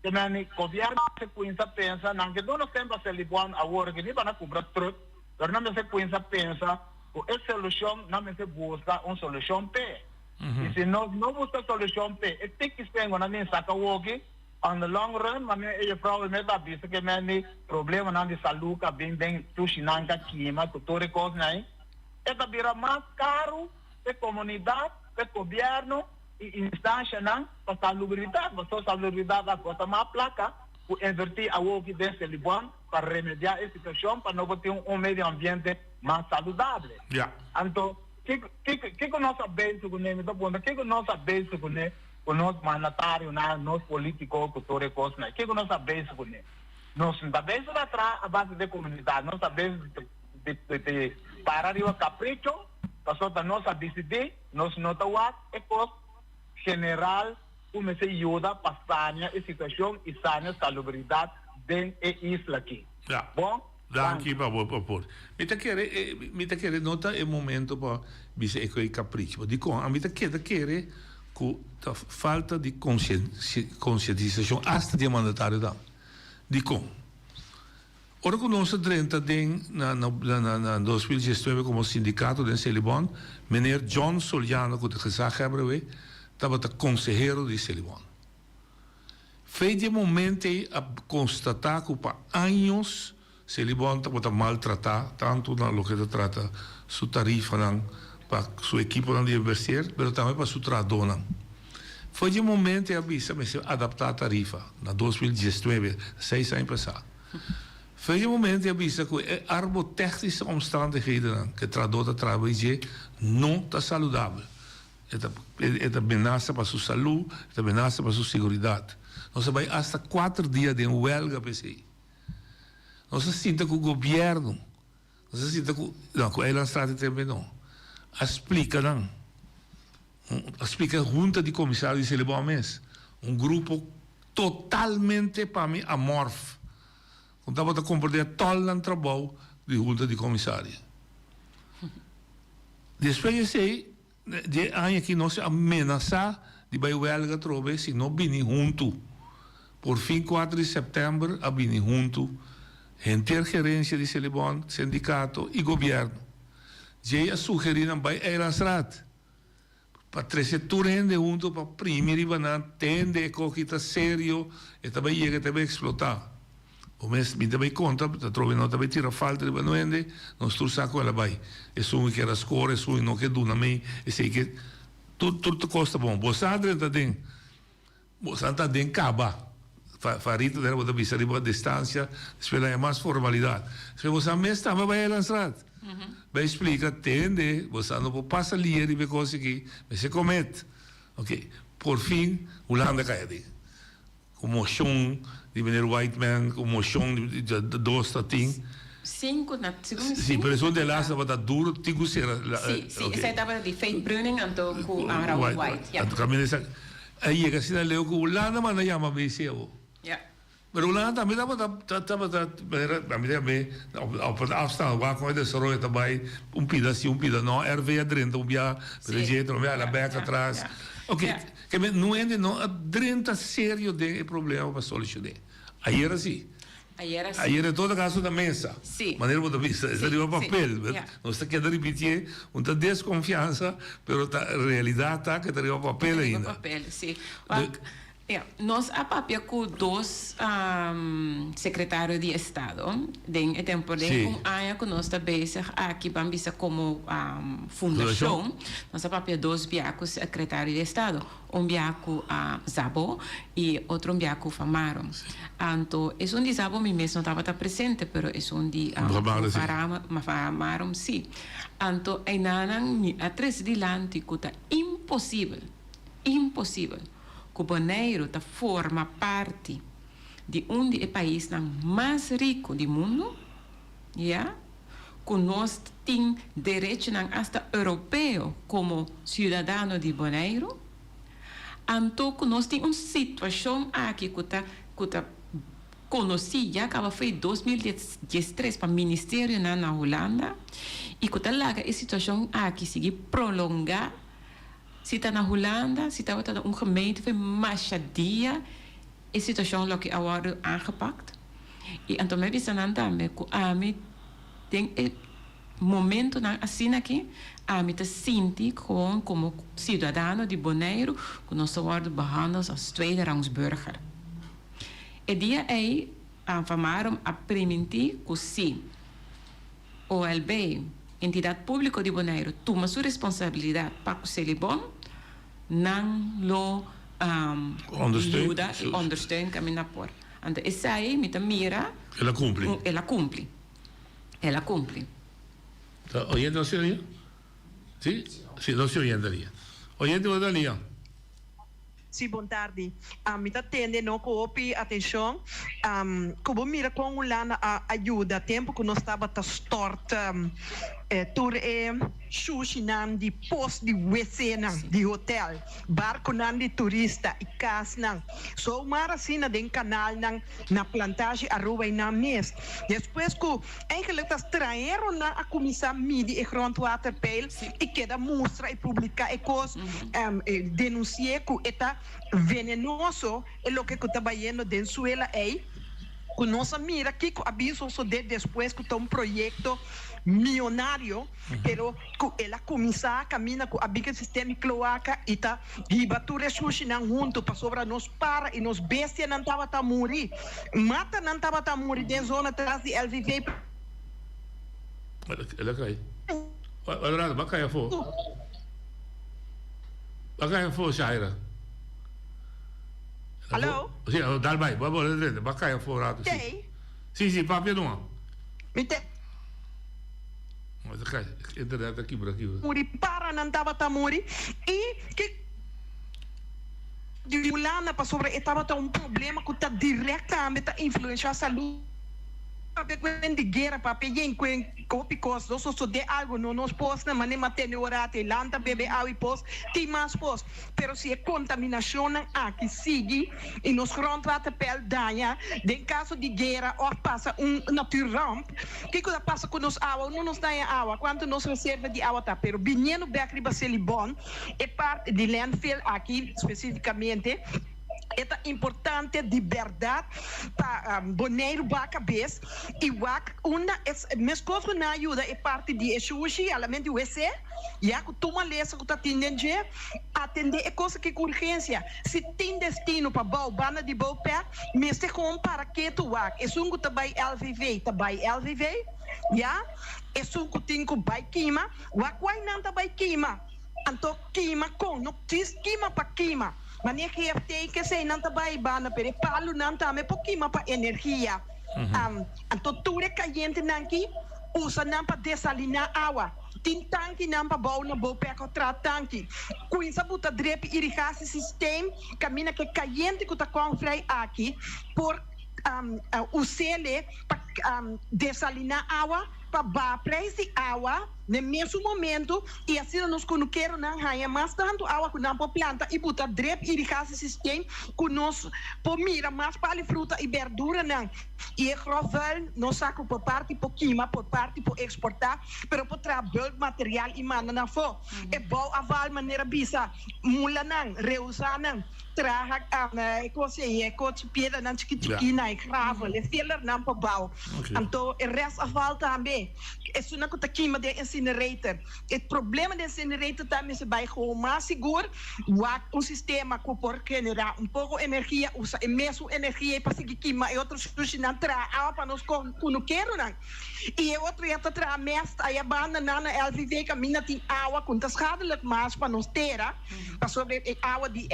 Te meni gobièrnu mester kuinsa pensa, nan ke duna semper Selibon awor ke ni pa nan kumpra trùk, pero nan mester kuinsa pensa ku e solushon nan mester buska un solushon p'e. I si nos no buska solushon p'e e tiki sengo nan tin saka woki, on the long run, manera e jefrou mes a bisa ke meni problemanan di salu ka bin den tushinan ka kima ku tur e kosnan ei, e ta bira mas karu p'e komunidat, p'e gobièrnu i instanshanan pa salubridat, pasobra salubridat a kosta mas plaka ku invertí awoki den Selibon pa remediá e situashon pa no por tin un medio ambiente mas saludable. Anto, kiko, kiko, kiko nos a bezig kuné? Mi ta puntra, kiko nos a bezig kuné ku nos mandatarionan, nos politiko ku tur e kosnan? Kiko nos a bezig kuné? Nos no ta bezig ta traha a base di komunidat, nos ta bezig di, di, di para riba kapricho, pasobra ta nos a disidí, nos no ta wak e kos general ku mester yuda pa sania e situashon i sania salubridat den e isla aki. Bon?
Danki pa bo por. Mi ta kere mi ta kere no ta e momento pa bisa e koe capricho. Dikon? Ami ta keda kere ku ta falta di konsientisashon asta di e mandatario tambe. Dikon? Ora ku nos a drenta den na na 2019 komo sindikato den Selibon, meneer John Soliano ku ta gezaghebber awe tabata konsehero di Selibon. Fe di e momento ei a constata cu pa años Selibon tabata maltrata tanto na loke ta trata su tarifanan pa su ekiponan di invertir pero tambe pa su trahadónan. Fe di e momento ei a bisa mester adapta tarifa na 2019, seis aña pasa. Fe di e momento ei a bisa cu e arbotechnische omstandighedennan cu e trahadó ta traha bay dje no ta saludabel. E ta e ta menasa pa su salú, e ta menasa pa su seguridat. Nos a bai asta kuater dia den wèlga pa esei. Nos a sinta ku gobièrnu, nos a sinta ku, no, ku Eilandstraat e tempu ei no, a splika nan, a splika hunta di komisario di Selibon mes, un grupo totalmente pa mi amòrf, ku tabata komprendé tòl nan trabou di hunta di komisario. Despues di esei, di e aña aki nos a menasá di bai wèlga atrobe si no bini huntu. Por fin kuater di sèptèmber a bini huntu henter gerensia di Selibon, sindikato i gobièrnu. Djei a sugerí nan bai Eilandsraad pa trese tur hende huntu pa primi riba nan tende e koki ta serio, e ta bai yega e ta bai eksplotá. Bo mes mi ta bai konta, ta trobe no ta bai tira falta riba no hende, nos tur sa ku el a bai. Esun e kier a skor, esun e no ke duna mei, esei ke tur tur kos ta bon. Bo sa drenta den, bo sa ta den kaba. Farita dera bo ta bisa riba distansia, despues laña mas formalidat. Despues bo sa mes tambe bai Eilandsraad. Bai splika, tende, bo sa no por pasa lia riba e kos aki, mester komet. Oke, por fin Hulanda kai aden. Ku moshon di meneer Whiteman, ku moshon di dos ta tin.
Sinku na, segun mi
Si,
sinku
pero esun
na
de laatste tabata duro, tin ku sera.
Si, si, esei tabata di Faith Bruning anto ku Raoul White, ya.
Anto kaminda esaki a yega asina leu ku Hulanda manda yama BC awo.
Ya.
Pero Hulanda tambe tabata, tabata manera ami ta yam'é op een afstand wak kon e desaroyo ta bai, un pida si un pida no, RV a drenta un bia, pero e dje un bia a bek atras. Oke, ke men no hende no a drenta serio den e problema pa solushoné. Ayera si.
Ayera si.
Ayera en todo caso na mesa.
Si.
Manera bo ta bisa, esta riba papel. Nos ta keda ripitié, un ta deskonfiansa, pero ta realidat ta ke ta riba papel ainda.
Riba papel, si. Wak, ya, nos a papia ku dos sekretario di estado den e tempo, den un aña ku nos ta bezig aki ban bisa komo fundashon, nos a papia dos bia ku sekretario di estado, un bia ku Szabo i otro un bia ku Van Marum. Anto esun di Szabo mi mes no tabata presente, pero esun di Van Marum si. Anto einanan mi a trese dilanti ku ta imposibel, imposibel. ku Boneiru ta forma parti di un di e paisnan mas riku di mundu, ya, ku nos tin derechonan asta europeo komo siudadano di Boneiru, anto ku nos tin un situashon aki ku ta ku ta konosí ya kaba fo'i 2013 pa ministerionan na Hulanda i ku ta laga e situashon aki sigui prolongá. Si ta na Hulanda, si tabata na un gemeente fue masha dia e situacion loke a wordo aangepakt. Y anto mi a bisa nan tambe cu ami den e momentonan asina aki, ami ta sinti gewoon como ciudadano di Boneiru cu nos ta wordo behandeld als tweederangs burger. E dia ey Van Marum a priminti cu si. OLB, Entidat Públiko di Boneiru, tuma su responsabilidat pa ku Selibon, nan lo yuda i ondersteun kaminda por. Anto esei mi ta mira.
El a kumpli.
El a kumpli. El a kumpli.
Ta oyente nos tin alia? Si? Si, nos tin oyente alia. Oyente bo ta alia?
Sí, bon tardi. Mi ta tende no ku hopi atenshon. Ku bo mira kon Hulanda a a yuda tempu ku nos tabata stort tur e shushinan di pos di wc-nan di hotel, barkunan di turista i kasnan. Zomaar asina den kanalnan na plantashi Aruba i nan mes. Despues ku eigenlijk ta strañeronan a kuminsá midi e grondwaterpeil i keda mustra i publiká e kos, denunsi'é ku e ta venenoso e loke ku ta bayendo den suela ei, ku nos a mira kiko a bin sosodé despues ku ta un proyekto mionario, pero ku el a kuminsá kaminda ku a bin ku e sistema di kloaka i ta hiba tur e shushinan huntu pasobra nos para i nos bestianan tabata muri, matanan tabata muri den zona tras di LVV.
El a kai. Wak rato, ba kai afó. Ba kai afó, Shaira.
Hallo?
Sí, dal bai, ba bole drenta, ba kai afó rato, sí.
Tei.
Sí, sí, papia numa.
Mi te.
Internet a kibra aki.
Muri paranan tabata muri i ki di Hulanda pasobra e tabata un problema ku ta direktamente ta influenshá salú. Papia ku hende di guera, papia yen ku hopi kos, nos sosodé algu, no nos posnan manera m'a tende ora te lanta bebe awa i pos, tin mas pos. Pero si e kontaminashonnan aki sigui i nos grondwaterpeil daña den kaso di guera òf pasa un natuurramp, kiko ta pasa ku nos awa? Unda nos daña awa? Kuantu nos reserva di awa ta? Pero biniendo bèk riba Selibon, e parti di landfill aki spesifikamente, E ta importante di berdad pa Boneiru baha cabes y wak unda es mescos cu nan a yuda e parti di e shushi alamente wc ya cu tur malesa cu ta tin den dje atende e cos aki cu urgencia si tin destino pa bou banda di bou pek mester gewoon para ketu wak esun cu ta bay LVV ta bay LVV ya esun cu tin cu bay kima wak cual nan ta bay kima anto kima con no djis kima pa kima. Mane GFT kesei nan ta bai banda pero e palunan tambe por kima pa energia. Anto tur e kayentenan ki usa nan pa desaliná awa. Tin tankinan pa bou na Bopec o tra tanki. Kuinsa buta drepi irigasi systeem kaminda ku e kayente ku ta kon vrij aki por us'ele pa desaliná awa pa baha prijs di awa. Na e mesun momento, i asina nos kunukeronan haña mas tantu awa ku nan por planta i buta drip irrigatiesystem ku nos por mira mas pali fruta i berduranan. I e grofvuil nos sa ku por parti por kima, por parti por eksportá, pero por traha bulk material i manda nan afó. E bou afval manera bisa mulanan, reusá nan, traha e kos ei, e kos piedranan chiki chiki nan, e gravel, e fillernan pa bou. Anto e rest afval tambe. Esunnan ku ta kima den incinerator. E problema den incinerator ta mester bai gewoon mas sigur, wak un sistema ku por generá un poko energia, usa e mesun energia ei pa sigui kima e otro shushinan, traha awa pa nos kunukeronan. I e otro ya ta traha mest aya banda nan na LVV kaminda tin awa ku no ta schadelijk mas pa nos tera, pasobra e awa di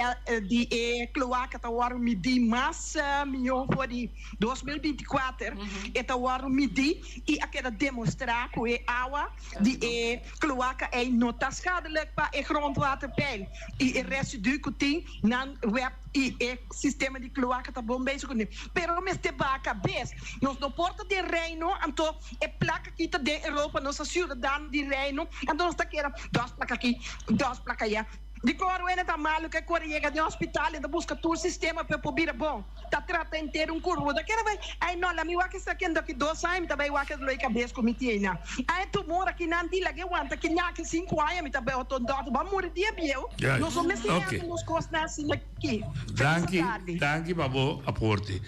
di e kloaka ta wòrdu midí mas mihó for di 2024, e ta wòrdu midí. i a keda demostrá ku e awa di e kloaka ei no ta skadelijk pa e grondwaterpeil i e residu ku tin nan web i e sistema di kloaka ta bon bezig kuné. Pero mester baha kabes. Nos no por ta den Reino anto e plaka aki ta den Europa, nos ta siudadano di Reino anto nos ta keda dos plaka aki, dos plaka aya. Dikon Rowena ta malu ke kore yega den hospital e ta buska tur sistema pa e por bira bon. Ta trata henter un kurvo ta keda bai ay no la mi wak esaki anto aki dos aña mi ta bai wak e dolor di kabes ku mi tin einan ay e tumor aki nan di lag'e wanta ki naki sinku aña mi ta bai otro dòkter bo a muri dia bieu nos no mester yama nos kosnan asina aki Feliz
Danki
tardi.
danki pa bo aporte.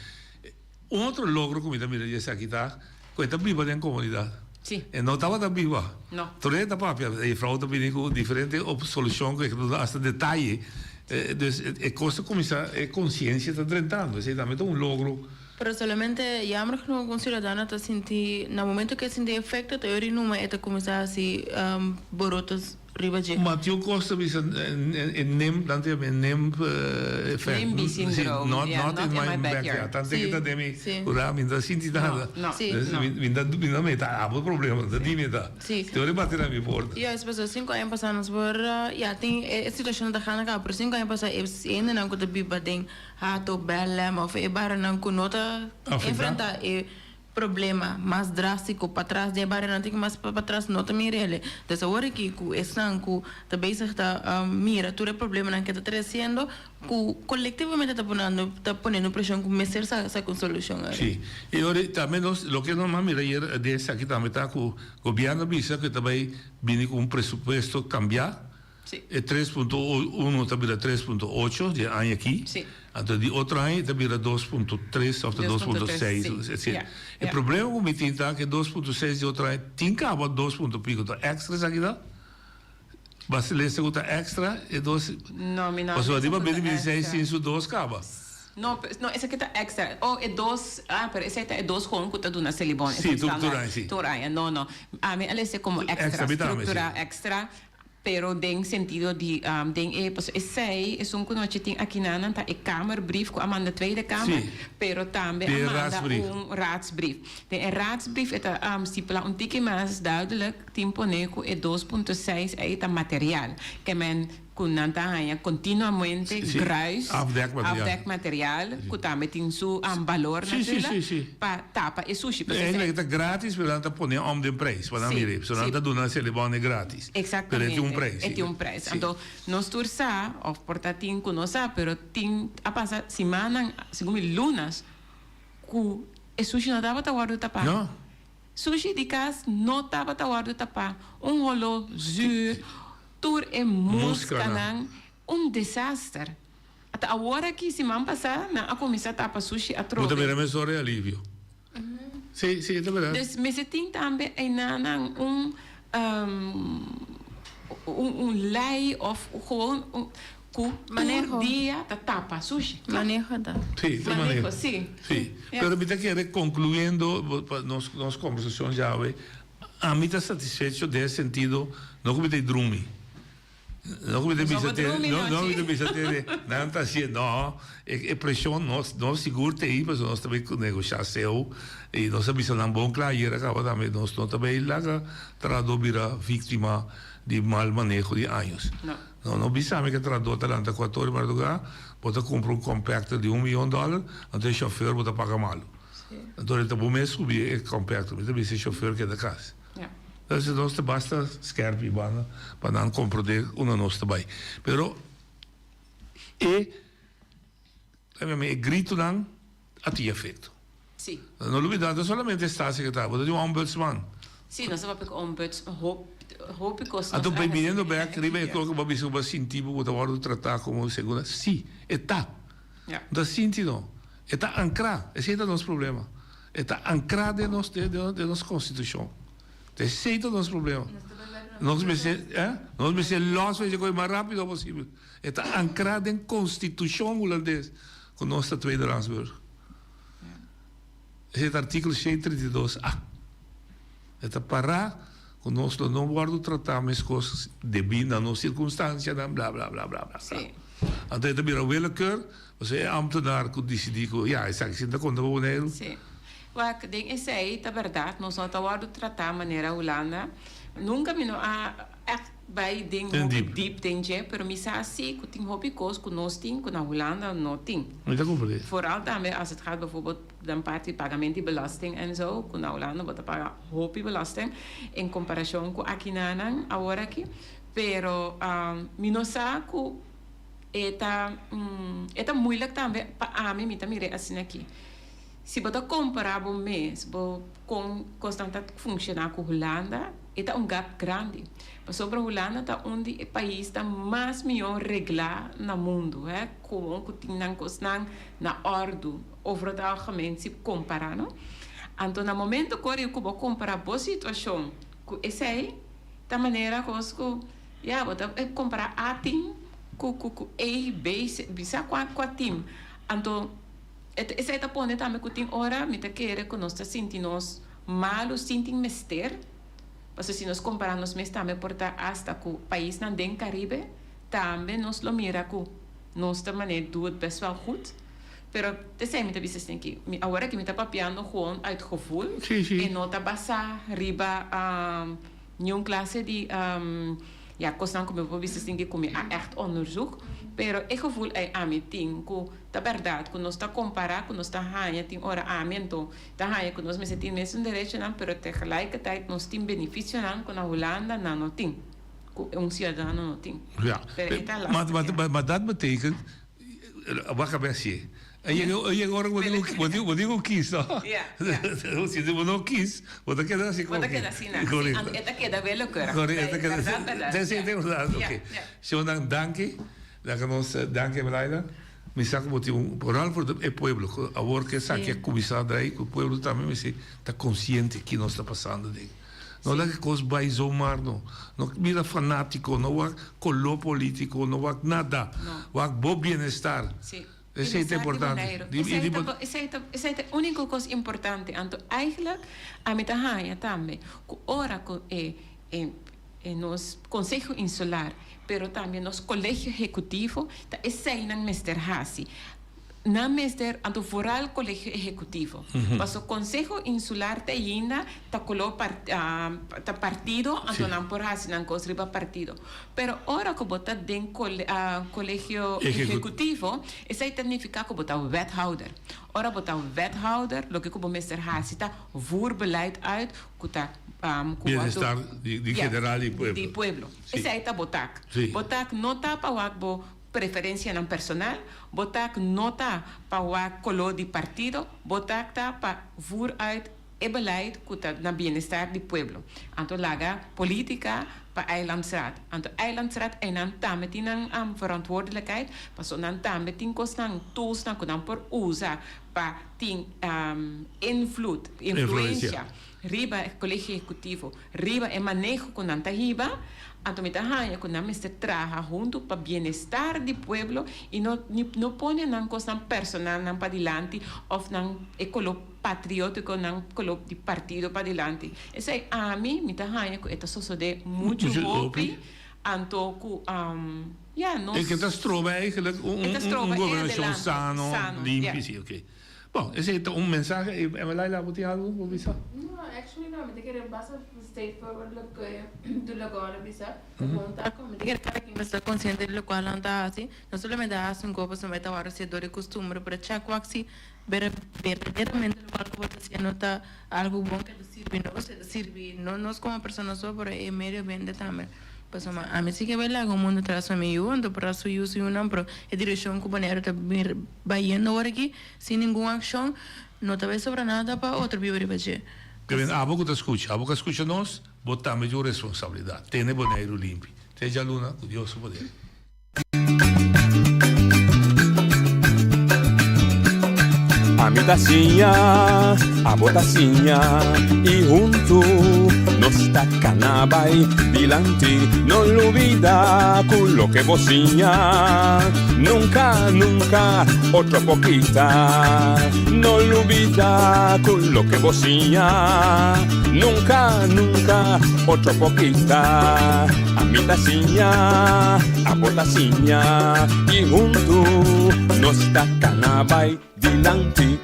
Un otro logro ku mi ta mira di esaki ta ku e ta biba den komunidat.
Sí.
E no tabata biba.
No.
Tur e ta papia, e frou ta bini ku diferente solushon ku e ta duna asta detaye. Dus e kos ta kuminsá, e konsiensia ta drentando. Esei tambe ta un logro.
Pero solamente jammer genoeg un ciudadano ta sinti, na momento ku e sinti efecto ta yori numa e ta kuminsá hasi borotos. Riba dje.
Matthew Costa bisa e nim, nan ta yama e nim effect.
Nimby syndrome,
not,
yeah,
not in my backyard. Tante ki ta den mi kura, mi no ta sinti nada.
No,
Dus
no.
mi ta, mi ta meta abo problema, ta di mi ta.
Si.
Te ora bati na mi porta.
Juist, pasobra sinku aña pasá nos por, ya, tin e situashon ta gana kaba, pero sinku aña pasá e hendenan ku ta biba den Hato, Bèlèm òf e barionan ku no ta enfrentá e Problema mas drástiko patras den e barionan tin ku mas patras no ta mira ele. Des awor aki ku esnan ku ta bezig ta mira tur e problemanan ke ta tresiendo ku kolektivamente ta ponando ta poniendo preshon ku mester saka un solushon ari.
Sí, i ora tambe nos loke nos a mira ayer den esaki tambe ta ku gobièrnu a bisa ku e ta bai bini ku un presupuesto kambiá
Sí.
E tres punto uno ta bira tres punto ocho di e aña aki.
Sí.
Anto di otro aña e ta bira dos punto tres of ta dos punto seis.
Sí.
Es decir,
Ja,
e
ja.
problema ku mi tin ta ku e dos punto seis di otro aña tin kaba dos punto pico. Ta extra esaki ta? Basta lesa ku ta extra e dos.
No, mi no a
Pasobra
lesa
riba
ku ta
bini bini seis
extra.
tin su dos kaba.
No, no, esaki ta extra. Oh, e dos, ah, pero esei ta e dos hon ku ta duna Selibon.
Sí,
Esei
tur
standaard
aña, sí.
Tur aña, no, no. Ami a lesa como extra,
Extra, mi tambe, sí.
structura extra. Pero den sentido di den e pasobra esei esun ku nochi tin akinanan ta e kamerbrief ku a manda Tweede Kamer, pero tambe a manda un raadsbrief. Den e raadsbrief e ta stipulá un tiki mas duidelijk tin pone ku e dos punto seis ei ta material. Ke men ku nan ta haña kontinuamente gruis, afdekmateriaal, ku tambe tin su balor natuurlijk, pa tapa e sushi.
Eigenlijk e ta gratis, pero nan ta pone om den prijs, pa nan mira. So nan ta duna Selibon e gratis.
Pero
e tin un prijs.
E tin un prijs. Anto nos tur sa, of por ta tin ku no sa, pero tin a pasa simannan, segun mi lunas, ku e sushi no tabata wòrdu tapá. Sushi di kas no tabata wòrdu tapá. Un holó zuur. Tur e muskanan un desaster. Ata awor aki siman pasá nan a kuminsá tapa sushi atrobe.
Bo ta mira mesora e alivio. Sí, sí, e ta berdad.
Dus mester tin tambe einanan un un lei of gewoon un ku tur dia ta tapa sushi.
Maneho ta.
Sí, ta maneho.
Maneho, sí.
Sí. Pero mi ta kere konkluyendo nos nos kombersashon djawe. Ami ta satisfecho den e sentido, no ku mi ta e drumi, no ku mi ta bisa te, no, no mi ta bisa te nan ta hacié, no, e presion nos, nos sigur ta ei pasobra nos ta bay negocia seu y nos a bisa nan bon cla ayer a caba tambe nos no ta bay laga trahador bira victima di mal maneho di años. No, no bisa mi ke trahador ta lanta cuatro ora di marduga, bo ta cumpra un compactor di un miyon dollar, anto e chofer bo ta paga malo. Anto e ta bo mes subi e compactor. Mi ta bisa e chofer keda cas. Entonces nos ta basta skerpi banda pa nan comprende unda nos ta bay. Pero e e gritonan a tin efecto. No lubida no solamente staatssecretario, bo ta tin un ombudsman.
Sí, nos ta papia cu ombuds hopi cos.
Anto bay biniendo bek riba e loke bo a bisa cu bo a sinti bo cu ta wordo trata como segunda. Sí, e ta. No ta sinti no. E ta ankrá. Esei ta nos problema. E ta ankrá den nos, den nos konstitushon. Esei ta nos problema. Nos mester, eh? Nos mester lòs esei kos mas rápido posibel. E ta ankrá den konstitushon hulandes ku nos ta tweederangsburger. Esei ta artíkulo 132 a. E ta pará ku nos lo no wòrdu tratá meskos debí na nos sirkunstansianan bla bla bla bla bla. Anto e ta bira willekeur. Pasobra e ambtenaar ku disidí ku ya esaki si ta konta pa Boneiru.
Sí. Wak, den esei ta bèrdat, nos no ta wòrdu tratá manera Hulanda. Nunka mi no a ègt bai den hopi dip den dje, pero mi sa sí ku tin hopi kos ku nos tin ku na Hulanda no tin.
Mi ta komprendé.
Vooral tambe as het gaat bijvoorbeeld den parti pagamento di belasting en zo, ku na Hulanda bo ta paga hopi belasting en komparashon ku akinanan aworaki. Pero mi no sa ku. E ta e ta moeilijk tambe pa ami, mi ta mir'é asina aki. Si bo ta kompará bo mes bo kon kosnan ta funshoná ku Hulanda, e ta un gap grandi. Pasobra Hulanda ta un di e paisnan mas mihó reglá na mundu, hè, kon ku tin nan kosnan na òrdu, over het algemeen si kompará, no. Anto na momento ku ora ku bo kompará bo situashon ku esei, ta manera kos ku. Ya, bo ta compara A team cu cu cu A, B, C, bisa cua cua team. Anto esey ta pone tambe cu tin ora mi ta kere cu nos ta sinti nos malo sin tin mester, pasobra si nos compara nos mes tambe por ta hasta cu paisnan den Caribe tambe nos lo mira cu nos ta manera doe het best wel goed. Pero esey mi ta bisa esaki, mi awor aki mi ta papiando gewoon uit gevoel e no ta basa riba. Niun klase di ya kosnan ku mi por bisa sinti ku mi a ègt onderzoek, pero e gevoel ei ami tin ku ta bèrdat ku nos ta kompará ku nos ta haña tin ora ami anto ta haña ku nos mester tin mesun derechonan pero tegelijkertijd nos tin benefisionan ku na Hulanda nan no tin ku un siudadano no tin.
Ja,
Pero e ta lastig ya.
Maar dat betekent Wak a bes E yega e yega ora ku bo tin ku bo tin bo tin ku kis no.
Ja, ja.
Si bo no kis, bo ta keda así
Bo ta keda así na.
Korekto.
Si, e ta keda willekeurig.
Korekto, e ta keda
Bèrdat, bèrdat.
Sí, sí, ta bèrdat.
Ja,
Oké.
ja.
Shonnan, danki. Laga nos danki Elaida. Mi sa ku bo tin un vooral for e pueblo ku awor ku esaki a kuminsá drai ku e pueblo tambe mester ta konsiente ki nos ta pasando den. No laga kos bai zomaar no. No bira fanátiko, no wak koló polítiko, no wak nada. Wak bo bienestar.
Sí.
Esei ta importante.
Esei ta, esei ta, esei ta e úniko kos importante. Anto eigenlijk ami ta haña tambe ku ora ku e e. nos Konseho Insular, pero tambe nos Kolegio Ehekutivo, ta eseinan mester hasi. Nan mester, anto vooral Kolegio Ehekutivo. Paso Konseho Insular te ainda ta koló ta partido, anto nan por hasi nan kos riba partido. Pero ora ku bo ta den Kolegio Ehekutivo, esei ta nifiká ku bo ta wethouder. Ora bo ta wethouder, loke ku bo mester hasi ta voer beleid uit ku ta ku wòrdu
Bienestar di general di pueblo.
Di pueblo. Esei ta bo tak. Bo tak no ta pa wak bo preferencianan personal, bo tak no ta pa wak color di partido, bo tak ta pa voer uit e beleid cu ta na bienestar di pueblo. Anto laga politica pa Eilandsraad. Anto Eilandsraad eynan tambe tin nan verantwoordelijkheid, paso nan tambe tin cosnan, toolsnan cu nan por usa pa tin invloed, influencia riba e Colegio Ejecutivo, riba e maneho cu nan ta hiba, anto mi ta haña cu nan mester traha hunto pa bienestar di pueblo y no no pone nan cosnan personalnan padilanti of nan e color patriotico nan color di partido padilanti. Esey ami mi ta haña cu e ta sosode mucho hopi anto cu ya nos.
E ke ta stroba eigenlijk un gobernacion sano, limpi, si ok. Bon, esei ta un mensahe. I Emma-Laila, bo tin algu bo bisa?
No, actually no. Mi ta kere basta straightforward loke tur loke a bisa. Ta bon ta ku mi ta kere kada ken mester ta konsiente di lokual nan ta hasi. No solamente a hasi un kos pasobra e ta wòrdu hasié dor di kustumber, pero chèk wak si berdaderamente lokual ku bo ta hasiendo ta algu bon ke ta sirbi nos, e ta sirbi no nos komo persona so, pero e medio ambiente tambe. Pasobra ami si ke bai laga un mundu tras pa mi yu, anto por ta su yu su yunan, pero e direkshon ku Boneiru ta bayendo awor aki, sin ningun akshon, no ta bai sobra nada pa otro biba riba dje.
Kevin, abo ku ta skucha, abo ku a skucha nos, bo tambe tin un responsabilidat. Tene Boneiru limpi. Te djaluna, ku Dios su poder.
Ami ta siña, abo ta siña y huntu nos ta cana bay dilanti. No lubida cu loke bo siña nunca, nunca otro por kita. No lubida cu loke bo siña nunca, nunca otro por kita. Ami ta siña, abo ta siña y huntu nos ta cana bay dilanti.